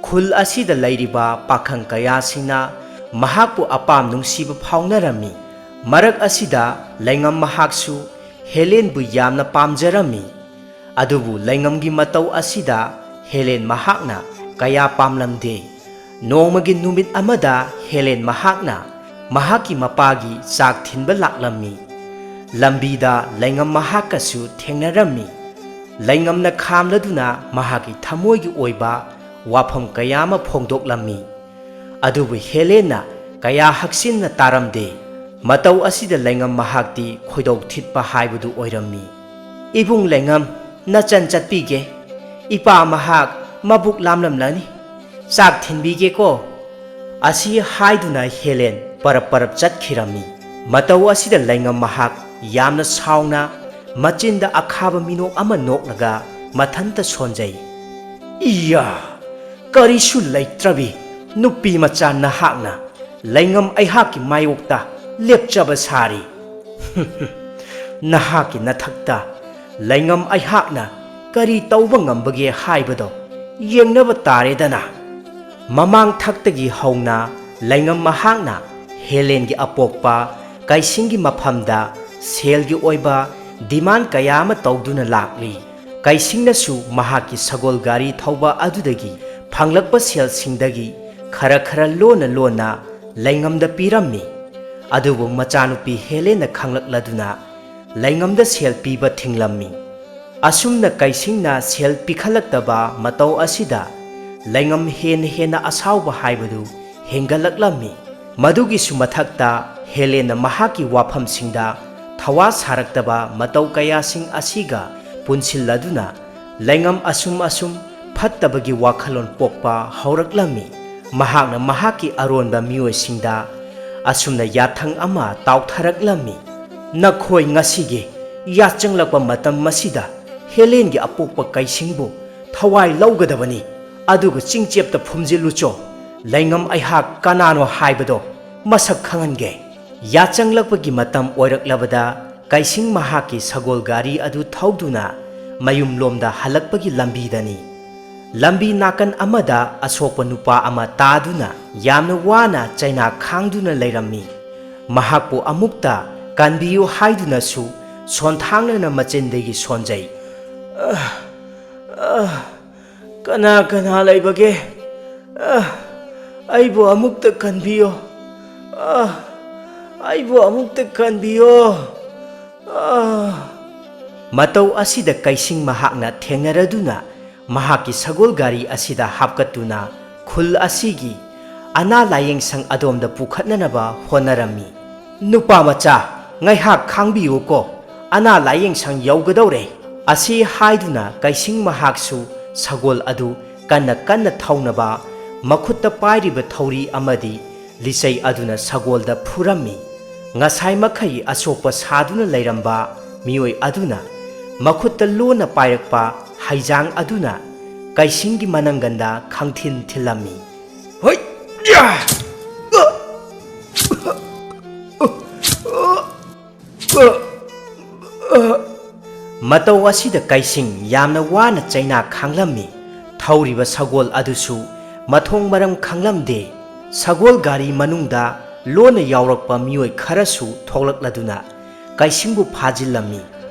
ꯈꯨꯜ ꯑꯁꯤꯗ ꯂꯩꯔꯤꯕ ꯄꯥꯈꯪ ꯀꯌꯥꯁꯤꯡꯅ ꯃꯍꯥꯛꯄꯨ ꯑꯄꯥꯝ ꯅꯨꯡꯁꯤꯕ ꯐꯥꯎꯅꯔꯝꯃꯤ꯫ ꯃꯔꯛ ꯑꯁꯤꯗ ꯂꯩꯉꯝ ꯃꯍꯥꯛꯁꯨ ꯍꯦꯂꯦꯟꯕꯨ ꯌꯥꯝꯅ ꯄꯥꯝꯖꯔꯝꯃꯤ꯫ ꯑꯗꯨꯕꯨ ꯂꯩꯉꯝꯒꯤ ꯃꯇꯧ ꯑꯁꯤꯗ ꯍꯦꯂꯦꯟ ꯃꯍꯥꯛꯅ ꯀꯌꯥ ꯄꯥꯝꯂꯝꯗꯦ꯫ ꯅꯣꯡꯃꯒꯤ ꯅꯨꯃꯤꯠ ꯑꯃꯗ ꯍꯦꯂꯦꯟ ꯃꯍꯥꯛꯅ ꯃꯍꯥꯛꯀꯤ ꯃꯄꯥꯒꯤ ꯆꯥꯛ ꯊꯤꯟꯕ ꯂꯥꯛꯂꯝꯃꯤ꯫ ꯂꯝꯕꯤꯗ ꯂꯩꯉꯝ ꯃꯍꯥꯛꯀꯁꯨ ꯊꯦꯡꯅꯔꯝꯃꯤ꯫ ꯂꯩꯉꯝꯅ ꯈꯥꯝꯂꯗꯨꯅ ꯃꯍꯥꯛꯀꯤ ꯊꯃꯣꯏꯒꯤ ꯑꯣꯏꯕ ꯋꯥꯐꯝ ꯀꯌꯥ ꯑꯃ ꯐꯣꯡꯗꯣꯛꯂꯝꯃꯤ꯫ ꯑꯗꯨꯕꯨ ꯍꯦꯂꯦꯟꯅ ꯀꯌꯥ ꯍꯛꯆꯤꯟꯅ ꯇꯥꯔꯝꯗꯦ꯫ ꯃꯇꯧ ꯑꯁꯤꯗ ꯂꯩꯉꯝ ꯃꯍꯥꯛꯇꯤ ꯈꯣꯏꯗꯧ ꯊꯤꯠꯄ ꯍꯥꯏꯕꯗꯨ ꯑꯣꯏꯔꯝꯃꯤ꯫ "ꯏꯕꯨꯡ ꯂꯩꯉꯝ, ꯅꯆꯟ ꯆꯠꯄꯤꯒꯦ꯫ ꯏꯄꯥ ꯃꯍꯥꯛ ꯃꯕꯨꯛ ꯂꯥꯝꯂꯝꯂꯅꯤ꯫ ꯆꯥꯛ ꯊꯤꯟꯕꯤꯒꯦꯀꯣ?" ꯑꯁꯤ ꯍꯥꯏꯗꯨꯅ ꯍꯦꯂꯦꯟ ꯄꯔꯞ ꯄꯔꯞ ꯆꯠꯈꯤꯔꯝꯃꯤ꯫ ꯃꯇꯧ ꯑꯁꯤꯗ ꯂꯩꯉꯝ ꯃꯍꯥꯛ ꯌꯥꯝꯅ ꯁꯥꯎꯅ ꯃꯆꯤꯟꯗ ꯑꯈꯥꯕ ꯃꯤꯅꯣꯛ ꯑꯃ ꯅꯣꯛꯂꯒ ꯃꯊꯟꯇ ꯁꯣꯟꯖꯩ꯫ "ꯏꯌꯥ! ꯀꯔꯤꯁꯨ ꯂꯩꯇ꯭ꯔꯕꯤ ꯅꯨꯄꯤ ꯃꯆꯥ ꯅꯍꯥꯛꯅ ꯂꯩꯉꯝ ꯑꯩꯍꯥꯛꯀꯤ ꯃꯥꯌꯣꯛꯇ ꯂꯦꯞꯆꯕ ꯁꯥꯔꯤ꯫ ꯅꯍꯥꯛꯀꯤ ꯅꯊꯛꯇ ꯂꯩꯉꯝ ꯑꯩꯍꯥꯛꯅ ꯀꯔꯤ ꯇꯧꯕ ꯉꯝꯕꯒꯦ ꯍꯥꯏꯕꯗꯣ ꯌꯦꯡꯅꯕ ꯇꯥꯔꯦꯗꯅ꯫" ꯃꯃꯥꯡ ꯊꯛꯇꯒꯤ ꯍꯧꯅ ꯂꯩꯉꯝ ꯃꯍꯥꯛꯅ ꯍꯦꯂꯦꯟꯒꯤ ꯑꯄꯣꯛꯄ ꯀꯩꯁꯤꯡꯒꯤ ꯃꯐꯝꯗ ꯁꯦꯜꯒꯤ ꯑꯣꯏꯕ demand ꯀꯌꯥ ꯑꯃ ꯇꯧꯗꯨꯅ ꯂꯥꯛꯂꯤ꯫ ꯀꯩꯁꯤꯡꯅꯁꯨ ꯃꯍꯥꯛꯀꯤ ꯁꯒꯣꯜ ꯒꯥꯔꯤ ꯊꯧꯕ ꯑꯗꯨꯗꯒꯤ ꯐꯪꯂꯛꯄ ꯁꯦꯜꯁꯤꯡꯗꯒꯤ ꯈꯔ ꯈꯔ ꯂꯣꯟꯅ ꯂꯣꯟꯅ ꯂꯩꯉꯝꯗ ꯄꯤꯔꯝꯃꯤ꯫ ꯑꯗꯨꯕꯨ ꯃꯆꯥꯅꯨꯄꯤ ꯍꯦꯂꯦꯟꯅ ꯈꯪꯂꯛꯂꯗꯨꯅ ꯂꯩꯉꯝꯗ ꯁꯦꯜ ꯄꯤꯕ ꯊꯤꯡꯂꯝꯃꯤ꯫ ꯑꯁꯨꯝꯅ ꯀꯩꯁꯤꯡꯅ ꯁꯦꯜ ꯄꯤꯈꯠꯂꯛꯇꯕ ꯃꯇꯧ ꯑꯁꯤꯗ ꯂꯩꯉꯝ ꯍꯦꯟꯅ ꯍꯦꯟꯅ ꯑꯁꯥꯎꯕ ꯍꯥꯏꯕꯗꯨ ꯍꯦꯟꯒꯠꯂꯛꯂꯝꯃꯤ꯫ ꯃꯗꯨꯒꯤꯁꯨ ꯃꯊꯛꯇ ꯍꯦꯂꯦꯟꯅ ꯃꯍꯥꯛꯀꯤ ꯋꯥꯐꯝꯁꯤꯡꯗ ꯊꯋꯥ ꯁꯥꯔꯛꯇꯕ ꯃꯇꯧ ꯀꯌꯥꯁꯤꯡ ꯑꯁꯤꯒ ꯄꯨꯟꯁꯤꯜꯂꯗꯨꯅ ꯂꯩꯉꯝ ꯑꯁꯨꯝ ꯑꯁꯨꯝ ꯐꯠꯇꯕꯒꯤ ꯋꯥꯈꯜꯂꯣꯟ ꯄꯣꯛꯄ ꯍꯧꯔꯛꯂꯝꯃꯤ꯫ ꯃꯍꯥꯛꯅ ꯃꯍꯥꯛꯀꯤ ꯑꯔꯣꯟꯕ ꯃꯤꯑꯣꯏꯁꯤꯡꯗ ꯑꯁꯨꯝꯅ ꯌꯥꯊꯪ ꯑꯃ ꯇꯥꯎꯊꯔꯛꯂꯝꯃꯤ, "ꯅꯈꯣꯏ ꯉꯁꯤꯒꯤ ꯌꯥꯆꯪꯂꯛꯄ ꯃꯇꯝ ꯑꯁꯤꯗ ꯍꯦꯂꯦꯟꯒꯤ ꯑꯄꯣꯛꯄ ꯀꯩꯁꯤꯡꯕꯨ ꯊꯋꯥꯏ ꯂꯧꯒꯗꯕꯅꯤ, ꯑꯗꯨꯒ ꯆꯤꯡꯆꯦꯞꯇ ꯐꯨꯝꯖꯤꯜꯂꯨꯆꯣ꯫ ꯂꯩꯉꯝ ꯑꯩꯍꯥꯛ ꯀꯅꯥꯅꯣ ꯍꯥꯏꯕꯗꯣ ꯃꯁꯛ ꯈꯪꯍꯟꯒꯦ꯫ ꯌꯥꯆꯪꯂꯛꯄꯒꯤ ꯃꯇꯝ ꯑꯣꯏꯔꯛꯂꯕꯗ ꯀꯩꯁꯤꯡ ꯃꯍꯥꯛꯀꯤ ꯁꯒꯣꯜ ꯒꯥꯔꯤ ꯑꯗꯨ ꯊꯧꯗꯨꯅ ꯃꯌꯨꯝꯂꯣꯝꯗ ꯍꯜꯂꯛꯄꯒꯤ ꯂꯝꯕꯤꯗꯅꯤ꯫ ꯂꯝꯕꯤ ꯅꯥꯀꯟ ꯑꯃꯗ ꯑꯁꯣꯛꯄ ꯅꯨꯄꯥ ꯑꯃ ꯇꯥꯗꯨꯅ ꯌꯥꯝꯅ ꯋꯥꯅ ꯆꯩꯅꯥ ꯈꯥꯡꯗꯨꯅ ꯂꯩꯔꯝꯃꯤ꯫ ꯃꯍꯥꯛꯄꯨ ꯑꯃꯨꯛꯇ ꯀꯟꯕꯤꯌꯨ ꯍꯥꯏꯗꯨꯅꯁꯨ ꯁꯣꯟꯊꯥꯡꯅꯅ ꯃꯆꯤꯟꯗꯒꯤ ꯁꯣꯟꯖꯩ꯫ "ꯑ, ꯑ, ꯀꯅꯥ ꯀꯅꯥ ꯂꯩꯕꯒꯦ? ꯑ, ꯑꯩꯕꯨ ꯑꯃꯨꯛꯇ ꯀꯟꯕꯤꯌꯣ꯫ ꯑ, ꯑꯩꯕꯨ ꯑꯃꯨꯛꯇ ꯀꯟꯕꯤꯌꯣ꯫ ꯑ." ꯃꯇꯧ ꯑꯁꯤꯗ ꯀꯩꯁꯤꯡ ꯃꯍꯥꯛꯅ ꯊꯦꯡꯅꯔꯗꯨꯅ ꯃꯍꯥꯛꯀꯤ ꯁꯒꯣꯜ ꯒꯥꯔꯤ ꯑꯁꯤꯗ ꯍꯥꯞꯀꯠꯇꯨꯅ ꯈꯨꯜ ꯑꯁꯤꯒꯤ ꯑꯅꯥ ꯂꯥꯌꯦꯡ ꯁꯪ ꯑꯗꯣꯝꯗ ꯄꯨꯈꯠꯅꯅꯕ ꯍꯣꯠꯅꯔꯝꯃꯤ꯫ "ꯅꯨꯄꯥ ꯃꯆꯥ, ꯉꯥꯏꯍꯥꯛ ꯈꯥꯡꯕꯤꯌꯨꯀꯣ, ꯑꯅꯥ ꯂꯥꯌꯦꯡ ꯁꯪ ꯌꯧꯒꯗꯧꯔꯦ" ꯑꯁꯤ ꯍꯥꯏꯗꯨꯅ ꯀꯩꯁꯤꯡ ꯃꯍꯥꯛꯁꯨ ꯁꯒꯣꯜ ꯑꯗꯨ ꯀꯟꯅ ꯀꯟꯅ ꯊꯧꯅꯕ ꯃꯈꯨꯠꯇ ꯄꯥꯏꯔꯤꯕ ꯊꯧꯔꯤ ꯑꯃꯗꯤ ꯂꯤꯆꯩ ꯑꯗꯨꯅ ꯁꯒꯣꯜꯗ ꯐꯨꯔꯝꯃꯤ꯫ ꯉꯁꯥꯏ ꯃꯈꯩ ꯑꯁꯣꯛꯄ ꯁꯥꯗꯨꯅ ꯂꯩꯔꯝꯕ ꯃꯤꯑꯣꯏ ꯑꯗꯨꯅ ꯃꯈꯨꯠꯇ ꯂꯣꯟꯅ ꯄꯥꯏꯔꯛꯄ ꯍꯩꯖꯥꯡ ꯑꯗꯨꯅ ꯀꯩꯁꯤꯡꯒꯤ ꯃꯅꯪꯒꯟꯗ ꯈꯪꯊꯤꯟ ꯊꯤꯜꯂꯝꯃꯤ꯫ ꯍꯣꯏ! ꯌꯥ! ꯃꯇꯧ ꯑꯁꯤꯗ ꯀꯩꯁꯤꯡ ꯌꯥꯝꯅ ꯋꯥꯅ ꯆꯩꯅꯥ ꯈꯥꯡꯂꯝꯃꯤ꯫ ꯊꯧꯔꯤꯕ ꯁꯒꯣꯜ ꯑꯗꯨꯁꯨ ꯃꯊꯣꯡ ꯃꯔꯝ ꯈꯪꯂꯝꯗꯦ꯫ ꯁꯒꯣꯜ ꯒꯥꯔꯤ ꯃꯅꯨꯡꯗ ꯂꯣꯟꯅ ꯌꯥꯎꯔꯛꯄ ꯃꯤꯑꯣꯏ ꯈꯔꯁꯨ ꯊꯣꯛꯂꯛꯂꯗꯨꯅ ꯀꯩꯁꯤꯡꯕꯨ ꯐꯥꯖꯤꯜꯂꯝꯃꯤ꯫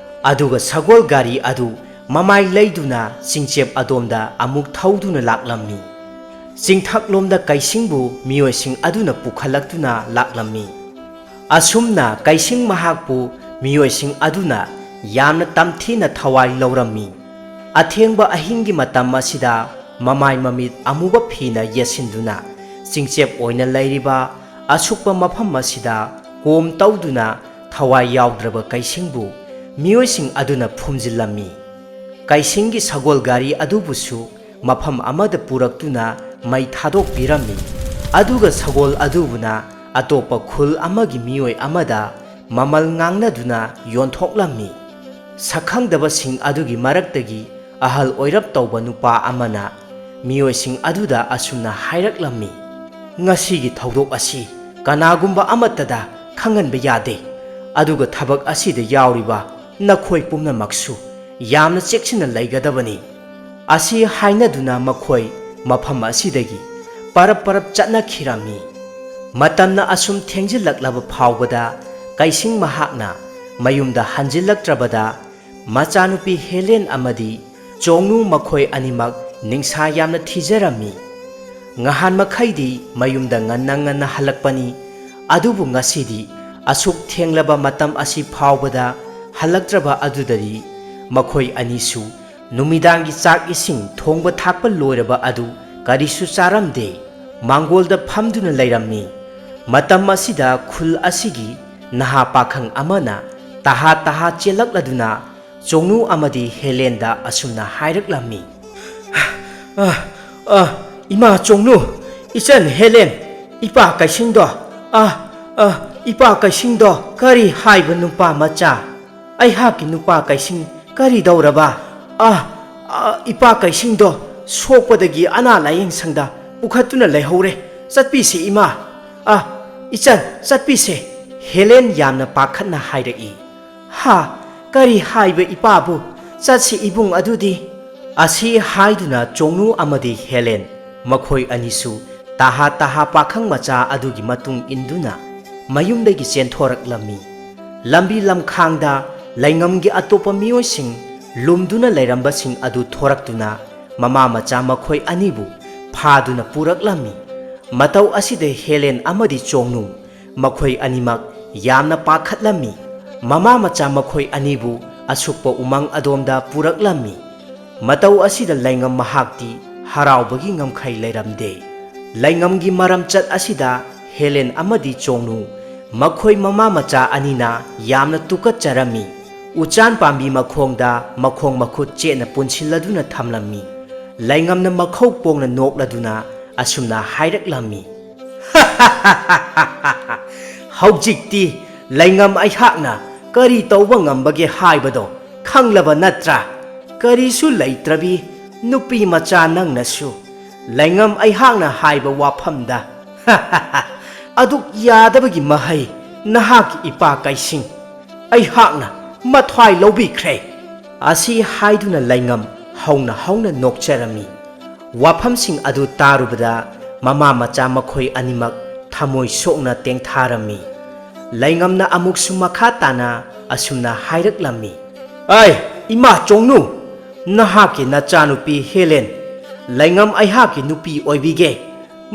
ꯑꯗꯨꯒ ꯁꯒꯣꯜ ꯒꯥꯔꯤ ꯑꯗꯨ ꯃꯃꯥꯏ ꯂꯩꯗꯨꯅ ꯆꯤꯡꯆꯦꯞ ꯑꯗꯣꯝꯗ ꯑꯃꯨꯛ ꯊꯧꯗꯨꯅ ꯂꯥꯛꯂꯝꯃꯤ꯫ ꯆꯤꯡꯊꯛꯂꯣꯝꯗ ꯀꯩꯁꯤꯡꯕꯨ ꯃꯤꯑꯣꯏꯁꯤꯡ ꯑꯗꯨꯅ ꯄꯨꯈꯠꯂꯛꯇꯨꯅ ꯂꯥꯛꯂꯝꯃꯤ꯫ ꯑꯁꯨꯝꯅ ꯀꯩꯁꯤꯡ ꯃꯍꯥꯛꯄꯨ ꯃꯤꯑꯣꯏꯁꯤꯡ ꯑꯗꯨꯅ ꯌꯥꯝꯅ ꯇꯝꯊꯤꯅ ꯊꯋꯥꯏ ꯂꯧꯔꯝꯃꯤ꯫ ꯑꯊꯦꯡꯕ ꯑꯍꯤꯡꯒꯤ ꯃꯇꯝ ꯑꯁꯤꯗ ꯃꯃꯥꯏ ꯃꯃꯤꯠ ꯑꯃꯨꯕ ꯐꯤꯅ ꯌꯦꯠꯁꯤꯟꯗꯨꯅ ꯆꯤꯡꯆꯦꯞ ꯑꯣꯏꯅ ꯂꯩꯔꯤꯕ ꯑꯁꯨꯛꯄ ꯃꯐꯝ ꯑꯁꯤꯗ ꯀꯣꯝ ꯇꯧꯗꯨꯅ ꯊꯋꯥꯏ ꯌꯥꯎꯗ꯭ꯔꯕ ꯀꯩꯁꯤꯡꯕꯨ ꯃꯤꯑꯣꯏꯁꯤꯡ ꯑꯗꯨꯅ ꯐꯨꯝꯖꯤꯜꯂꯝꯃꯤ꯫ ꯀꯩꯁꯤꯡꯒꯤ ꯁꯒꯣꯜ ꯒꯥꯔꯤ ꯑꯗꯨꯕꯨꯁꯨ ꯃꯐꯝ ꯑꯃꯗ ꯄꯨꯔꯛꯇꯨꯅ ꯃꯩ ꯊꯥꯗꯣꯛꯄꯤꯔꯝꯃꯤ꯫ ꯑꯗꯨꯒ ꯁꯒꯣꯜ ꯑꯗꯨꯕꯨꯅ ꯑꯇꯣꯞꯄ ꯈꯨꯜ ꯑꯃꯒꯤ ꯃꯤꯑꯣꯏ ꯑꯃꯗ ꯃꯃꯜ ꯉꯥꯡꯅꯗꯨꯅ ꯌꯣꯟꯊꯣꯛꯂꯝꯃꯤ꯫ ꯁꯛꯈꯪꯗꯕꯁꯤꯡ ꯑꯗꯨꯒꯤ ꯃꯔꯛꯇꯒꯤ ꯑꯍꯜ ꯑꯣꯏꯔꯞ ꯇꯧꯕ ꯅꯨꯄꯥ ꯑꯃꯅ ꯃꯤꯑꯣꯏꯁꯤꯡ ꯑꯗꯨꯗ ꯑꯁꯨꯝꯅ ꯍꯥꯏꯔꯛꯂꯝꯃꯤ, "ꯉꯁꯤꯒꯤ ꯊꯧꯗꯣꯛ ꯑꯁꯤ ꯀꯅꯥꯒꯨꯝꯕ ꯑꯃꯠꯇꯗ ꯈꯪꯍꯟꯕ ꯌꯥꯗꯦ꯫ ꯑꯗꯨꯒ ꯊꯕꯛ ꯑꯁꯤꯗ ꯌꯥꯎꯔꯤꯕ ꯅꯈꯣꯏ ꯄꯨꯝꯅꯃꯛꯁꯨ ꯌꯥꯝꯅ ꯆꯦꯛꯁꯤꯟꯅ ꯂꯩꯒꯗꯕꯅꯤ꯫ ꯑꯁꯤ ꯍꯥꯏꯅꯗꯨꯅ ꯃꯈꯣꯏ ꯃꯐꯝ ꯑꯁꯤꯗꯒꯤ ꯄꯔꯞ ꯄꯔꯞ ꯆꯠꯅꯈꯤꯔꯝꯃꯤ꯫ ꯃꯇꯝꯅ ꯑꯁꯨꯝ ꯊꯦꯡꯖꯤꯜꯂꯛꯂꯕ ꯐꯥꯎꯕꯗ ꯀꯩꯁꯤꯡ ꯃꯍꯥꯛꯅ ꯃꯌꯨꯝꯗ ꯍꯟꯖꯤꯜꯂꯛꯇ꯭ꯔꯕꯗ ꯃꯆꯥꯅꯨꯄꯤ ꯍꯦꯂꯦꯟ ꯑꯃꯗꯤ ꯆꯣꯡꯅꯨ ꯃꯈꯣꯏ ꯑꯅꯤꯃꯛ ꯅꯤꯡꯁꯥ ꯌꯥꯝꯅ ꯊꯤꯖꯔꯝꯃꯤ꯫ ꯉꯍꯥꯟ ꯃꯈꯩꯗꯤ ꯃꯌꯨꯝꯗ ꯉꯟꯅ ꯉꯟꯅ ꯍꯜꯂꯛꯄꯅꯤ, ꯑꯗꯨꯕꯨ ꯉꯁꯤꯗꯤ ꯑꯁꯨꯛ ꯊꯦꯡꯂꯕ ꯃꯇꯝ ꯑꯁꯤ ꯐꯥꯎꯕꯗ ꯍꯜꯂꯛꯇ꯭ꯔꯕ ꯑꯗꯨꯗꯗꯤ ꯃꯈꯣꯏ ꯑꯅꯤꯁꯨ ꯅꯨꯃꯤꯗꯥꯡꯒꯤ ꯆꯥꯛ ꯏꯁꯤꯡ ꯊꯣꯡꯕ ꯊꯥꯛꯄ ꯂꯣꯏꯔꯕ ꯑꯗꯨ ꯀꯔꯤꯁꯨ ꯆꯥꯔꯝꯗꯦ꯫ ꯃꯥꯡꯒꯣꯜꯗ ꯐꯝꯗꯨꯅ ꯂꯩꯔꯝꯃꯤ꯫ ꯃꯇꯝ ꯑꯁꯤꯗ ꯈꯨꯜ ꯑꯁꯤꯒꯤ ꯅꯍꯥ ꯄꯥꯈꯪ ꯑꯃꯅ ꯇꯍꯥ ꯇꯍꯥ ꯆꯦꯜꯂꯛꯂꯗꯨꯅ ꯆꯣꯡꯅꯨ ꯑꯃꯗꯤ ꯍꯦꯂꯦꯟꯗ ꯑꯁꯨꯝꯅ ꯍꯥꯏꯔꯛꯂꯝꯃꯤ꯫ "ꯑ, ꯑ, ꯏꯃꯥ ꯆꯣꯡꯅꯨ, ꯏꯆꯟ ꯍꯦꯂꯦꯟ, ꯏꯄꯥ ꯀꯩꯁꯤꯡꯗꯣ, ꯑ, ꯑ, ꯏꯄꯥ ꯀꯩꯁꯤꯡꯗꯣ, ꯀꯔꯤ ꯍꯥꯏꯕ ꯅꯨꯄꯥ ꯃꯆꯥ? ꯑꯩꯍꯥꯛꯀꯤ ꯅꯨꯄꯥ ꯀꯩꯁꯤꯡ ꯀꯔꯤꯗꯧꯔꯕ? ꯑ, ꯑ, ꯏꯄꯥ ꯀꯩꯁꯤꯡꯗꯣ ꯁꯣꯛꯄꯗꯒꯤ ꯑꯅꯥ ꯂꯥꯌꯦꯡ ꯁꯪꯗ ꯄꯨꯈꯠꯇꯨꯅ ꯂꯩꯍꯧꯔꯦ꯫ ꯆꯠꯄꯤꯁꯤ ꯏꯃꯥ꯫ ꯑ, ꯏꯆꯟ, ꯆꯠꯄꯤꯁꯦ꯫" ꯍꯦꯂꯦꯟ ꯌꯥꯝꯅ ꯄꯥꯈꯠꯅ ꯍꯥꯏꯔꯛꯏ꯫ "ꯍꯥ, ꯀꯔꯤ ꯍꯥꯏꯕ ꯏꯄꯥꯕꯨ? ꯆꯠꯁꯤ ꯏꯕꯨꯡ ꯑꯗꯨꯗꯤ꯫" ꯑꯁꯤ ꯍꯥꯏꯗꯨꯅ ꯆꯣꯡꯅꯨ ꯑꯃꯗꯤ ꯍꯦꯂꯦꯟ ꯃꯈꯣꯏ ꯑꯅꯤꯁꯨ ꯇꯍꯥ ꯇꯍꯥ ꯄꯥꯈꯪ ꯃꯆꯥ ꯑꯗꯨꯒꯤ ꯃꯇꯨꯡ ꯏꯟꯗꯨꯅ ꯃꯌꯨꯝꯗꯒꯤ ꯆꯦꯟꯊꯣꯔꯛꯂꯝꯃꯤ꯫ ꯂꯝꯕꯤ ꯂꯝꯈꯥꯡꯗ ꯂꯩꯉꯝꯒꯤ ꯑꯇꯣꯞꯄ ꯃꯤꯑꯣꯏꯁꯤꯡ ꯂꯨꯝꯗꯨꯅ ꯂꯩꯔꯝꯕꯁꯤꯡ ꯑꯗꯨ ꯊꯣꯔꯛꯇꯨꯅ ꯃꯃꯥ ꯃꯆꯥ ꯃꯈꯣꯏ ꯑꯅꯤꯕꯨ ꯐꯥꯗꯨꯅ ꯄꯨꯔꯛꯂꯝꯃꯤ꯫ ꯃꯇꯧ ꯑꯁꯤꯗ ꯍꯦꯂꯦꯟ ꯑꯃꯗꯤ ꯆꯣꯡꯅꯨ ꯃꯈꯣꯏ ꯑꯅꯤꯃꯛ ꯌꯥꯝꯅ ꯄꯥꯈꯠꯂꯝꯃꯤ꯫ ꯃꯃꯥ ꯃꯆꯥ ꯃꯈꯣꯏ ꯑꯅꯤꯕꯨ ꯑꯁꯨꯛꯄ ꯎꯃꯪ ꯑꯗꯣꯝꯗ ꯄꯨꯔꯛꯂꯝꯃꯤ꯫ ꯃꯇꯧ ꯑꯁꯤꯗ ꯂꯩꯉꯝ ꯃꯍꯥꯛꯇꯤ ꯍꯔꯥꯎꯕꯒꯤ ꯉꯝꯈꯩ ꯂꯩꯔꯝꯗꯦ꯫ ꯂꯩꯉꯝꯒꯤ ꯃꯔꯝꯆꯠ ꯑꯁꯤꯗ ꯍꯦꯂꯦꯟ ꯑꯃꯗꯤ ꯆꯣꯡꯅꯨ ꯃꯈꯣꯏ ꯃꯃꯥ ꯃꯆꯥ ꯑꯅꯤꯅ ꯌꯥꯝꯅ ꯇꯨꯀꯠꯆꯔꯝꯃꯤ꯫ ꯎꯆꯥꯟ ꯄꯥꯝꯕꯤ ꯃꯈꯣꯡꯗ ꯃꯈꯣꯡ ꯃꯈꯨꯠ ꯆꯦꯠꯅ ꯄꯨꯟꯁꯤꯜꯂꯗꯨꯅ ꯊꯝꯂꯝꯃꯤ꯫ ꯂꯩꯉꯝꯅ ꯃꯈꯧ ꯄꯣꯡꯅ ꯅꯣꯛꯂꯗꯨꯅ ꯑꯁꯨꯝꯅ ꯍꯥꯏꯔꯛꯂꯝꯃꯤ꯫ "ꯍꯧꯖꯤꯛꯇꯤ ꯂꯩꯉꯝ ꯑꯩꯍꯥꯛꯅ ꯀꯔꯤ ꯇꯧꯕ ꯉꯝꯕꯒꯦ ꯍꯥꯏꯕꯗꯣ ꯈꯪꯂꯕ ꯅꯠꯇ꯭ꯔꯥ? ꯀꯔꯤꯁꯨ ꯂꯩꯇ꯭ꯔꯕꯤ ꯅꯨꯄꯤ ꯃꯆꯥ ꯅꯪꯅꯁꯨ ꯂꯩꯉꯝ ꯑꯩꯍꯥꯛꯅ ꯍꯥꯏꯕ ꯋꯥꯐꯝꯗ "ꯑꯗꯨꯛ ꯌꯥꯗꯕꯒꯤ ꯃꯍꯩ ꯅꯍꯥꯛꯀꯤ ꯏꯄꯥ ꯀꯩꯁꯤꯡ, ꯑꯩꯍꯥꯛꯅ ꯃꯊ꯭ꯋꯥꯏ ꯂꯧꯕꯤꯈ꯭ꯔꯦ!" ꯑꯁꯤ ꯍꯥꯏꯗꯨꯅ ꯂꯩꯉꯝ ꯍꯧꯅ ꯍꯧꯅ ꯅꯣꯛꯆꯔꯝꯃꯤ꯫ ꯋꯥꯐꯝꯁꯤꯡ ꯑꯗꯨ ꯇꯥꯔꯨꯕꯗ ꯃꯃꯥ ꯃꯆꯥ ꯃꯈꯣꯏ ꯑꯅꯤꯃꯛ ꯊꯃꯣꯏ ꯁꯣꯛꯅ ꯇꯦꯡꯊꯥꯔꯝꯃꯤ꯫ ꯂꯩꯉꯝꯅ ꯑꯃꯨꯛꯁꯨ ꯃꯈꯥ ꯇꯥꯅ ꯑꯁꯨꯝꯅ ꯍꯥꯏꯔꯛꯂꯝꯃꯤ, "ꯑꯩ, ꯏꯃꯥ ꯆꯣꯡꯅꯨ, ꯅꯍꯥꯛꯀꯤ ꯅꯆꯥꯅꯨꯄꯤ ꯍꯦꯂꯦꯟ ꯂꯩꯉꯝ ꯑꯩꯍꯥꯛꯀꯤ ꯅꯨꯄꯤ ꯑꯣꯏꯕꯤꯒꯦ꯫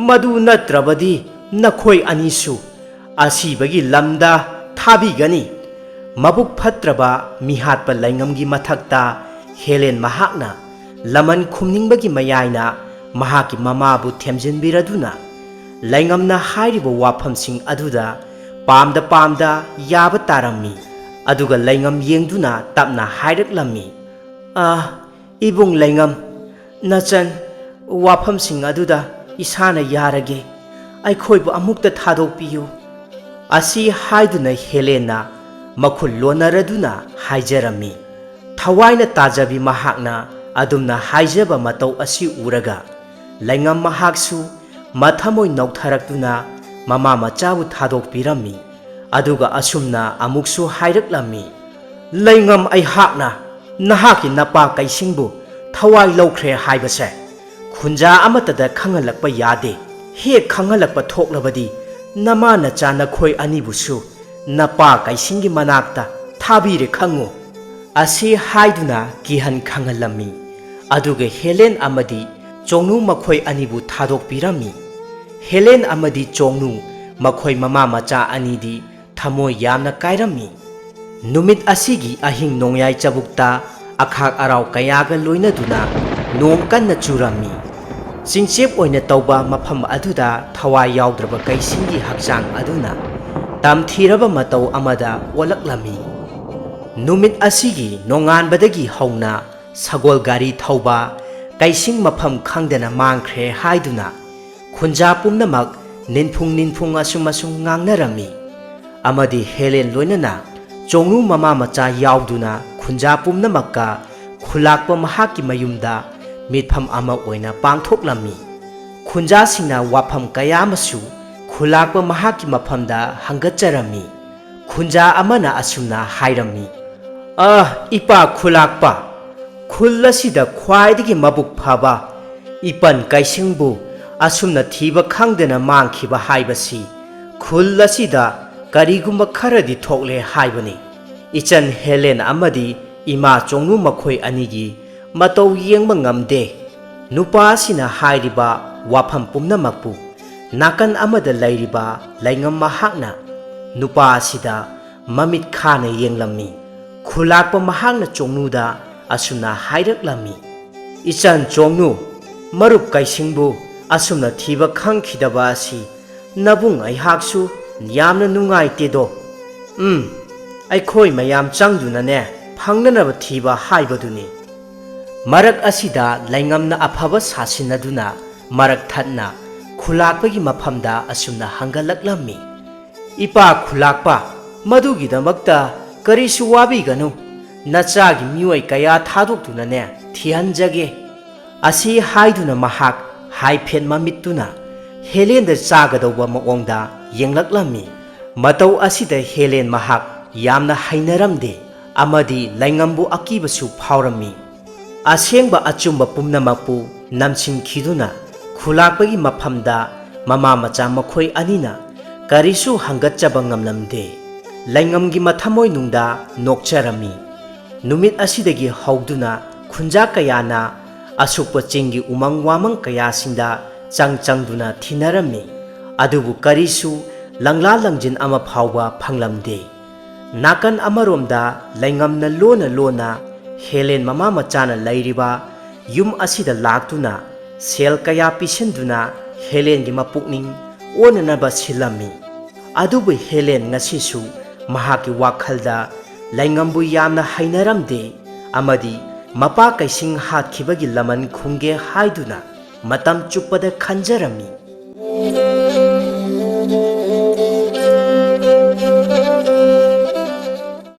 ꯃꯗꯨ ꯅꯠꯇ꯭ꯔꯕꯗꯤ ꯅꯈꯣꯏ ꯑꯅꯤꯁꯨ ꯑꯁꯤꯕꯒꯤ ꯂꯝꯗ ꯊꯥꯕꯤꯒꯅꯤ꯫" ꯃꯕꯨꯛ ꯐꯠꯇ꯭ꯔꯕ ꯃꯤꯍꯥꯠꯄ ꯂꯩꯉꯝꯒꯤ ꯃꯊꯛꯇ ꯍꯦꯂꯦꯟ ꯃꯍꯥꯛꯅ ꯂꯃꯟ ꯈꯨꯝꯅꯤꯡꯕꯒꯤ ꯃꯌꯥꯏꯅ ꯃꯍꯥꯛꯀꯤ ꯃꯃꯥꯕꯨ ꯊꯦꯝꯖꯤꯟꯕꯤꯔꯗꯨꯅ ꯂꯩꯉꯝꯅ ꯍꯥꯏꯔꯤꯕ ꯋꯥꯐꯝꯁꯤꯡ ꯑꯗꯨꯗ ꯄꯥꯝꯗ ꯄꯥꯝꯗ ꯌꯥꯕ ꯇꯥꯔꯝꯃꯤ꯫ ꯑꯗꯨꯒ ꯂꯩꯉꯝ ꯌꯦꯡꯗꯨꯅ ꯇꯞꯅ ꯍꯥꯏꯔꯛꯂꯝꯃꯤ, "ꯑꯥ, ꯏꯕꯨꯡ ꯂꯩꯉꯝ, ꯅꯆꯟ, ꯋꯥꯐꯝꯁꯤꯡ ꯑꯗꯨꯗ ꯏꯁꯥꯅ ꯌꯥꯔꯒꯦ꯫ ꯑꯩꯈꯣꯏꯕꯨ ꯑꯃꯨꯛꯇ ꯊꯥꯗꯣꯛꯄꯤꯌꯨ꯫" ꯑꯁꯤ ꯍꯥꯏꯗꯨꯅ ꯍꯦꯂꯦꯟꯅ ꯃꯈꯨꯜ ꯂꯣꯟꯅꯔꯗꯨꯅ ꯍꯥꯏꯖꯔꯝꯃꯤ꯫ ꯊꯋꯥꯏꯅ ꯇꯥꯖꯕꯤ ꯃꯍꯥꯛꯅ ꯑꯗꯨꯝꯅ ꯍꯥꯏꯖꯕ ꯃꯇꯧ ꯑꯁꯤ ꯎꯔꯒ ꯂꯩꯉꯝ ꯃꯍꯥꯛꯁꯨ ꯃꯊꯃꯣꯏ ꯅꯧꯊꯔꯛꯇꯨꯅ ꯃꯃꯥ ꯃꯆꯥꯕꯨ ꯊꯥꯗꯣꯛꯄꯤꯔꯝꯃꯤ꯫ ꯑꯗꯨꯒ ꯑꯁꯨꯝꯅ ꯑꯃꯨꯛꯁꯨ ꯍꯥꯏꯔꯛꯂꯝꯃꯤ, "ꯂꯩꯉꯝ, ꯑꯩꯍꯥꯛꯅ ꯅꯍꯥꯛꯀꯤ ꯅꯄꯥ ꯀꯩꯁꯤꯡꯕꯨ ꯊꯋꯥꯏ ꯂꯧꯈ꯭ꯔꯦ ꯍꯥꯏꯕꯁꯦ ꯈꯨꯟꯖꯥ ꯑꯃꯠꯇꯗ ꯈꯪꯍꯜꯂꯛꯄ ꯌꯥꯗꯦ꯫ ꯍꯦꯛ ꯈꯪꯍꯜꯂꯛꯄ ꯊꯣꯛꯂꯕꯗꯤ ꯅꯃꯥ ꯅꯆꯥ ꯅꯈꯣꯏ ꯑꯅꯤꯕꯨꯁꯨ ꯅꯄꯥ ꯀꯩꯁꯤꯡꯒꯤ ꯃꯅꯥꯛꯇ ꯊꯥꯕꯤꯔꯦ ꯈꯪꯉꯨ꯫" ꯑꯁꯤ ꯍꯥꯏꯗꯨꯅ ꯀꯤꯍꯟ ꯈꯪꯍꯜꯂꯝꯃꯤ꯫ ꯑꯗꯨꯒ ꯍꯦꯂꯦꯟ ꯑꯃꯗꯤ ꯆꯣꯡꯅꯨ ꯃꯈꯣꯏ ꯑꯅꯤꯕꯨ ꯊꯥꯗꯣꯛꯄꯤꯔꯝꯃꯤ꯫ ꯍꯦꯂꯦꯟ ꯑꯃꯗꯤ ꯆꯣꯡꯅꯨ ꯃꯈꯣꯏ ꯃꯃꯥ ꯃꯆꯥ ꯑꯅꯤꯗꯤ ꯊꯃꯣꯏ ꯌꯥꯝꯅ ꯀꯥꯏꯔꯝꯃꯤ꯫ ꯅꯨꯃꯤꯠ ꯑꯁꯤꯒꯤ ꯑꯍꯤꯡ ꯅꯣꯡꯌꯥꯏ ꯆꯕꯨꯛꯇ ꯑꯈꯥꯛ ꯑꯔꯥꯎ ꯀꯌꯥꯒ ꯂꯣꯏꯅꯗꯨꯅ ꯅꯣꯡ ꯀꯟꯅ ꯆꯨꯔꯝꯃꯤ꯫ ꯆꯤꯡꯆꯦꯞ ꯑꯣꯏꯅ ꯇꯧꯕ ꯃꯐꯝ ꯑꯗꯨꯗ ꯊꯋꯥꯏ ꯌꯥꯎꯗ꯭ꯔꯕ ꯀꯩꯁꯤꯡꯒꯤ ꯍꯛꯆꯥꯡ ꯑꯗꯨꯅ ꯇꯝꯊꯤꯔꯕ ꯃꯇꯧ ꯑꯃꯗ ꯑꯣꯜꯂꯛꯂꯝꯃꯤ꯫ ꯅꯨꯃꯤꯠ ꯑꯁꯤꯒꯤ ꯅꯣꯡꯉꯥꯟꯕꯗꯒꯤ ꯍꯧꯅ ꯁꯒꯣꯜ ꯒꯥꯔꯤ ꯊꯧꯕ ꯀꯩꯁꯤꯡ ꯃꯐꯝ ꯈꯪꯗꯅ ꯃꯥꯡꯈ꯭ꯔꯦ ꯍꯥꯏꯗꯨꯅ ꯈꯨꯟꯖꯥ ꯄꯨꯝꯅꯃꯛ ꯅꯤꯟꯐꯨꯡ ꯅꯤꯟꯐꯨꯡ ꯑꯁꯨꯝ ꯑꯁꯨꯝ ꯉꯥꯡꯅꯔꯝꯃꯤ꯫ ꯑꯃꯗꯤ ꯍꯦꯂꯦꯟ ꯂꯣꯏꯅꯅ ꯆꯣꯡꯅꯨ ꯃꯃꯥ ꯃꯆꯥ ꯌꯥꯎꯗꯨꯅ ꯈꯨꯟꯖꯥ ꯄꯨꯝꯅꯃꯛꯀ ꯈꯨꯂꯥꯛꯄ ꯃꯍꯥꯛꯀꯤ ꯃꯌꯨꯝꯗ ꯃꯤꯠꯐꯝ ꯑꯃ ꯑꯣꯏꯅ ꯄꯥꯡꯊꯣꯛꯂꯝꯃꯤ꯫ ꯈꯨꯟꯖꯥꯁꯤꯡꯅ ꯋꯥꯐꯝ ꯀꯌꯥ ꯑꯃꯁꯨ ꯈꯨꯂꯥꯛꯄ ꯃꯍꯥꯛꯀꯤ ꯃꯐꯝꯗ ꯍꯪꯒꯠꯆꯔꯝꯃꯤ꯫ ꯈꯨꯟꯖꯥ ꯑꯃꯅ ꯑꯁꯨꯝꯅ ꯍꯥꯏꯔꯝꯃꯤ, "ꯑ, ꯏꯄꯥ ꯈꯨꯂꯥꯛꯄ, ꯈꯨꯜ ꯑꯁꯤꯗ ꯈ꯭ꯋꯥꯏꯗꯒꯤ ꯃꯕꯨꯛ ꯐꯕ ꯏꯄꯟ ꯀꯩꯁꯤꯡꯕꯨ ꯑꯁꯨꯝꯅ ꯊꯤꯕ ꯈꯪꯗꯅ ꯃꯥꯡꯈꯤꯕ ꯍꯥꯏꯕꯁꯤ ꯈꯨꯜ ꯑꯁꯤꯗ ꯀꯔꯤꯒꯨꯝꯕ ꯈꯔꯗꯤ ꯊꯣꯛꯂꯦ ꯍꯥꯏꯕꯅꯤ꯫ ꯏꯆꯟ ꯍꯦꯂꯦꯟ ꯑꯃꯗꯤ ꯏꯃꯥ ꯆꯣꯡꯅꯨ ꯃꯈꯣꯏ ꯑꯅꯤꯒꯤ ꯃꯇꯧ ꯌꯦꯡꯕ ꯉꯝꯗꯦ꯫" ꯅꯨꯄꯥ ꯑꯁꯤꯅ ꯍꯥꯏꯔꯤꯕ ꯋꯥꯐꯝ ꯄꯨꯝꯅꯃꯛꯄꯨ ꯅꯥꯀꯟ ꯑꯃꯗ ꯂꯩꯔꯤꯕ ꯂꯩꯉꯝ ꯃꯍꯥꯛꯅ ꯅꯨꯄꯥ ꯑꯁꯤꯗ ꯃꯃꯤꯠ ꯈꯥꯅ ꯌꯦꯡꯂꯝꯃꯤ꯫ ꯈꯨꯂꯥꯛꯄ ꯃꯍꯥꯛꯅ ꯆꯣꯡꯅꯨꯗ ꯑꯁꯨꯝꯅ ꯍꯥꯏꯔꯛꯂꯝꯃꯤ, "ꯏꯆꯟ ꯆꯣꯡꯅꯨ, ꯃꯔꯨꯞ ꯀꯩꯁꯤꯡꯕꯨ ꯑꯁꯨꯝꯅ ꯊꯤꯕ ꯈꯪꯈꯤꯗꯕ ꯑꯁꯤ ꯅꯕꯨꯡ ꯑꯩꯍꯥꯛꯁꯨ ꯌꯥꯝꯅ ꯅꯨꯡꯉꯥꯏꯇꯦꯗꯣ꯫ ꯎꯝ, ꯑꯩꯈꯣꯏ ꯃꯌꯥꯝ ꯆꯪꯗꯨꯅꯅꯦ ꯐꯪꯅꯅꯕ ꯊꯤꯕ ꯍꯥꯏꯕꯗꯨꯅꯤ꯫" ꯃꯔꯛ ꯑꯁꯤꯗ ꯂꯩꯉꯝꯅ ꯑꯐꯕ ꯁꯥꯁꯤꯟꯅꯗꯨꯅ ꯃꯔꯛ ꯊꯠꯅ ꯈꯨꯂꯥꯛꯄꯒꯤ ꯃꯐꯝꯗ ꯑꯁꯨꯝꯅ ꯍꯪꯒꯠꯂꯛꯂꯝꯃꯤ, "ꯏꯄꯥ ꯈꯨꯂꯥꯛꯄ, ꯃꯗꯨꯒꯤꯗꯃꯛꯇ ꯀꯔꯤꯁꯨ ꯋꯥꯕꯤꯒꯅꯨ꯫ ꯅꯆꯥꯒꯤ ꯃꯤꯑꯣꯏ ꯀꯌꯥ ꯊꯥꯗꯣꯛꯇꯨꯅꯅꯦ ꯊꯤꯍꯟꯖꯒꯦ꯫" ꯑꯁꯤ ꯍꯥꯏꯗꯨꯅ ꯃꯍꯥꯛ ꯍꯥꯏꯐꯦꯠ ꯃꯃꯤꯠꯇꯨꯅ ꯍꯦꯂꯦꯟꯗ ꯆꯥꯒꯗꯧꯕ ꯃꯑꯣꯡꯗ ꯌꯦꯡꯂꯛꯂꯝꯃꯤ꯫ ꯃꯇꯧ ꯑꯁꯤꯗ ꯍꯦꯂꯦꯟ ꯃꯍꯥꯛ ꯌꯥꯝꯅ ꯍꯩꯅꯔꯝꯗꯦ ꯑꯃꯗꯤ ꯂꯩꯉꯝꯕꯨ ꯑꯀꯤꯕꯁꯨ ꯐꯥꯎꯔꯝꯃꯤ꯫ ꯑꯁꯦꯡꯕ ꯑꯆꯨꯝꯕ ꯄꯨꯝꯅꯃꯛꯄꯨ ꯅꯝꯁꯤꯟꯈꯤꯗꯨꯅ ꯈꯨꯂꯥꯛꯄꯒꯤ ꯃꯐꯝꯗ ꯃꯃꯥ ꯃꯆꯥ ꯃꯈꯣꯏ ꯑꯅꯤꯅ ꯀꯔꯤꯁꯨ ꯍꯪꯒꯠꯆꯕ ꯉꯝꯂꯝꯗꯦ꯫ ꯂꯩꯉꯝꯒꯤ ꯃꯊꯃꯣꯏꯅꯨꯡꯗ ꯅꯣꯛꯆꯔꯝꯃꯤ꯫ ꯅꯨꯃꯤꯠ ꯑꯁꯤꯗꯒꯤ ꯍꯧꯗꯨꯅ ꯈꯨꯟꯖꯥ ꯀꯌꯥꯅ ꯑꯁꯨꯛꯄ ꯆꯤꯡꯒꯤ ꯎꯃꯪ ꯋꯥꯃꯪ ꯀꯌꯥꯁꯤꯡꯗ ꯆꯪ ꯆꯪꯗꯨꯅ ꯊꯤꯅꯔꯝꯃꯤ꯫ ꯑꯗꯨꯕꯨ ꯀꯔꯤꯁꯨ ꯂꯪꯂꯥ ꯂꯪꯖꯤꯟ ꯑꯃ ꯐꯥꯎꯕ ꯐꯪꯂꯝꯗꯦ꯫ ꯅꯥꯀꯟ ꯑꯃꯔꯣꯝꯗ ꯂꯩꯉꯝꯅ ꯂꯣꯟꯅ ꯂꯣꯟꯅ ꯍꯦꯂꯦꯟ ꯃꯃꯥ ꯃꯆꯥꯅ ꯂꯩꯔꯤꯕ ꯌꯨꯝ ꯑꯁꯤꯗ ꯂꯥꯛꯇꯨꯅ ꯁꯦꯜ ꯀꯌꯥ ꯄꯤꯁꯤꯟꯗꯨꯅ ꯍꯦꯂꯦꯟꯒꯤ ꯃꯄꯨꯛꯅꯤꯡ ꯑꯣꯟꯅꯅꯕ ꯁꯤꯜꯂꯝꯃꯤ꯫ ꯑꯗꯨꯕꯨ ꯍꯦꯂꯦꯟ ꯉꯁꯤꯁꯨ ꯃꯍꯥꯛꯀꯤ ꯋꯥꯈꯜꯗ ꯂꯩꯉꯝꯕꯨ ꯌꯥꯝꯅ ꯍꯩꯅꯔꯝꯗꯦ ꯑꯃꯗꯤ ꯃꯄꯥ ꯀꯩꯁꯤꯡ ꯍꯥꯠꯈꯤꯕꯒꯤ ꯂꯃꯟ ꯈꯨꯝꯒꯦ ꯍꯥꯏꯗꯨꯅ ꯃꯇꯝ ꯆꯨꯞꯄꯗ ꯈꯟꯖꯔꯝꯃꯤ꯫